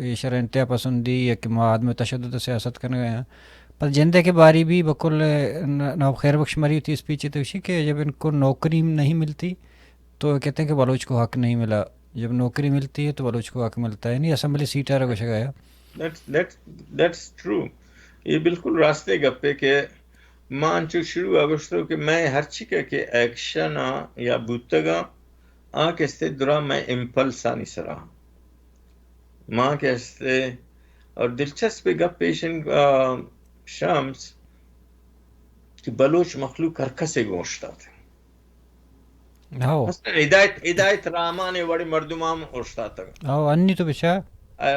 ایشرا انتہا پسندی یا کہ ما عدم تشدد سیاست کنگا ہیں۔ پر جندے کہ باری بھی بکل ن-، نواب خیر بخش مری تھی اسپیچ تو ایشی کہ جب ان کو نوکری نہیں ملتی تو کہتے ہیں کہ بلوچ کو حق نہیں ملا، جب نوکری ملتی ہے تو بلوچ کو حق ملتا ہے، یعنی اسمبلی سیٹ آ رہا گوشگا ہے۔ That's, that's, that's true. یہ بالکل راستے گپے کہ ما انچو شروع آ گوشتو کہ میں ہرچی کہ، کہ ایکشن آ یا بوتگا آ کہ استے درا میں امپلس آنی سرا ما کہ استے اور دلچسپ گپ پیشن، آ، شمس کہ بلوچ مخلوق ہر کسے گوشتات۔ ہو۔ مثلاً ہدایت، ہدایت رحمان وڑے مردم ہم اوشتاتگ۔ ہو، انی تو بچا۔ آ،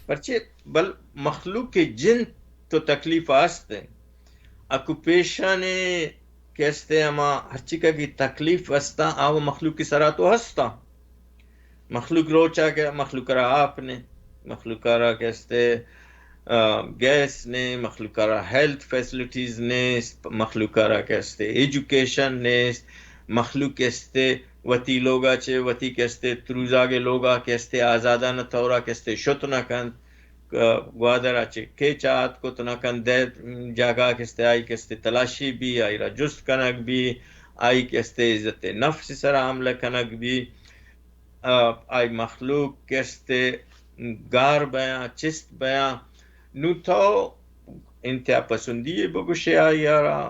پرچے بل مخلوق کے جند تو تکلیف است ہے۔ اکو پیشانے کہ استے ہما ہرچی کا کی تکلیف استا، آ وہ مخلوق کے سرا تو ہستا۔ مخلوق روچا کہ مخلوق را آپ نے، مخلوق را کہ استے آ، گیس نے، مخلوق ء را ہیلتھ فیسلٹیز نیست، مخلوق ء را کہ استے ایجوکیشن نیست، مخلوق کہ استے وتی لوگ ء چہ وتی کہ استے تروزاگ ء لوگ ء کہ استے آزادانہ طور ء کہ استے شت نہ کنت، گ-، گوادر ء چہ کیچ ء اتک کت نہ کنت، دہ جاگہ کہ استے آئی کہ استے تلاشی بی، آئی را جست کنگ بی، آئی کہ استے عزت نفس سرا حملہ کنگ بی۔ آ، آئی مخلوق کہ استے گار بیاں، چست بیاں، نوں تو انتہا پسندی ء بگوشے آئی ء را،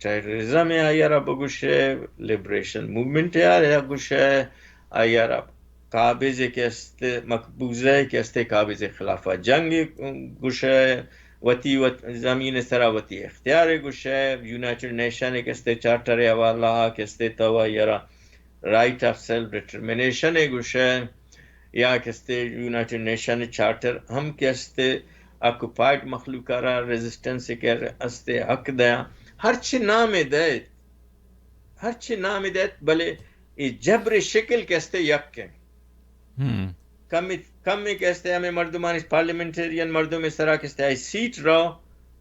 ٹیررزم ء آئی ء را بگوشے، لبریشن موومنٹ ء آئی ء را گوشے، آئی ء را قابض کہ استے، مقبوضہ کہ استے قابض خلاف جنگ گوشے، وتی وت-، زمین سرا وتی اختیار گوشے، یونائیٹڈ نیشن کہ استے چارٹر حوالہ کہ استے تو آئی ء را رائٹ آف سیلف ڈٹرمنیشن ء گوشے، یا کہ استے یونائیٹڈ نیشن چارٹر ہم کہ استے آکوپائیڈ مخلوق ء را ریزسٹنس ء کہ استے حق دیاں، ہرچی نام ء دئیت، ہرچی نام ء دئیت، بلے اے جبر شکل کہ استے یک ہیں۔ ہم۔ کمی، کمی کہ استے ہمیں مردمانی پارلیمنٹرین مردم سرا کہ استے آئی سیٹ را،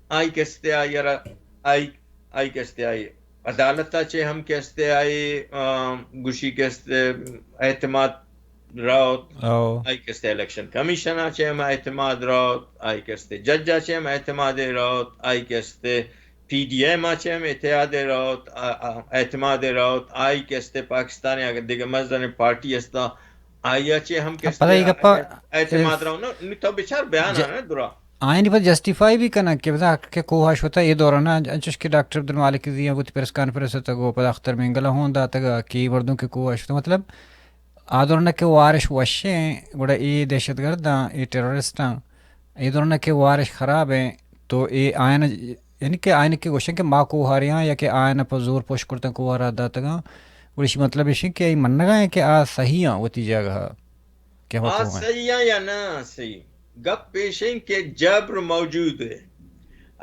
آئی کہ استے آئی را، آئی آئی کہ استے آئی عدالت ء چہ ہم کہ استے آئی، آ، گوشی کہ استے اعتماد راوت، او۔ آئی کہ استے الیکشن کمیشن ء چہ ہم اعتماد راوت، آئی کہ استے جج ء چہ ہم اعتماد راوت، آئی کہ استے پی ڈی ایم ء چہ ہم اتحاد راوت، آ، آ، اعتماد راوت، آئی کہ استے پاکستان ء اگر دگہ مزن پارٹی استا، آئی ء چہ ہم کہ پدا استے اے گپا اعتماد راوت۔ نو، نو تو بچار بیان ج-، آ نا درا۔ آیانی پد جسٹیفائی بھی کنن کہ بزاں کہ کوہ ء شتہ اے دوران ء، انچوش کہ ڈاکٹر عبدالمالک زی ء وتی پریس کانفرنس ء تہ گو پدا اختر مینگل ء ہون داتگ کہ اے مردم کہ کوہ ء شتہ، مطلب آ دوران ء کہ وارش وشیں گڑا اے دہشت گرداں، اے ٹیررسٹاں، اے دوران ء کہ وارش خرابیں تو اے آیان، یعنی کہ آیان کہ گوشن کہ ما کوہ ء ریاں یا کہ آیان ء پہ زور پش کرتن کوہ ء را داتگاں، گڑا ایشی مطلب ایش کہ اے منگا ہیں کہ آ صحیح آں وتی جاگہ ء۔ کہ ہما آ کوہ ء۔ صحیح آں یا نہ صحیح؟ گپ ایش انت کہ جبر موجود ہے۔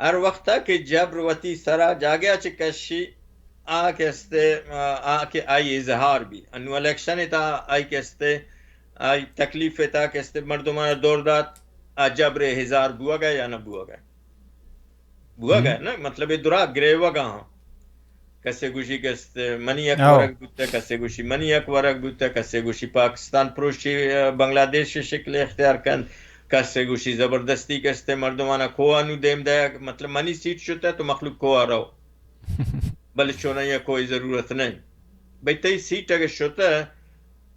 ہر وقتا کہ جبر وتی سرا جاگہ چہ کشی، آ کہ استے، آ، آ کہ آئی اظہار بھی۔ انو الیکشن تا آئی کہ استے، آئی تکلیف تا کہ استے مردمان دور دات، آ جبر اظہار بوگا یا نہ بوگا؟ بوگا ہم۔ نا، مطلب اے درا گریوگا ہاں۔ کسے گوشی کہ است منی یک ورگ بوتہ، کسے گوشی منی یک ورگ بوتہ، کسے گوشی پاکستان پروشی، بنگلہ دیش شکل اختیار کن، کسے گوشی زبردستی کہ است مردمانا کوہ نو دیم دیا، مطلب منی سیٹ شتہ تو مخلوق کوہ رو۔ بلے چونایا کوئی ضرورت نہیں۔ بھئی تئی سیٹ اگر شتہ،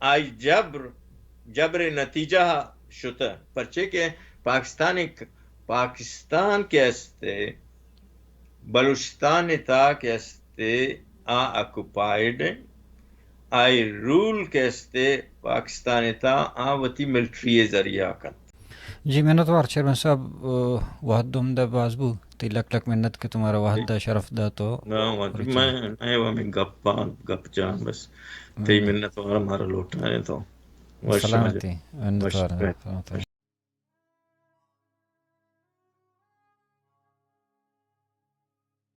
آئی جبر، جبر نتیجہ شتہ، پرچے کہ پاکستان، پاکستان کہ است، بلوچستان تا کہ است، آ آکوپائیڈ، آئی رول کہ است پاکستان تا، آ وتی ملٹری ذریعہ کن۔ جی منتوار چیئرمین صاحب، وہد ہمدا باز بو، تئی لک لک منت کہ تمہارا وہد دا شرف دا تو۔ نہ، وہد میں، میں وہ میں گپ، گپ جان بس۔ تئی منتوار ہمارا لوٹا ہے تو۔ سلامتی، منتوار۔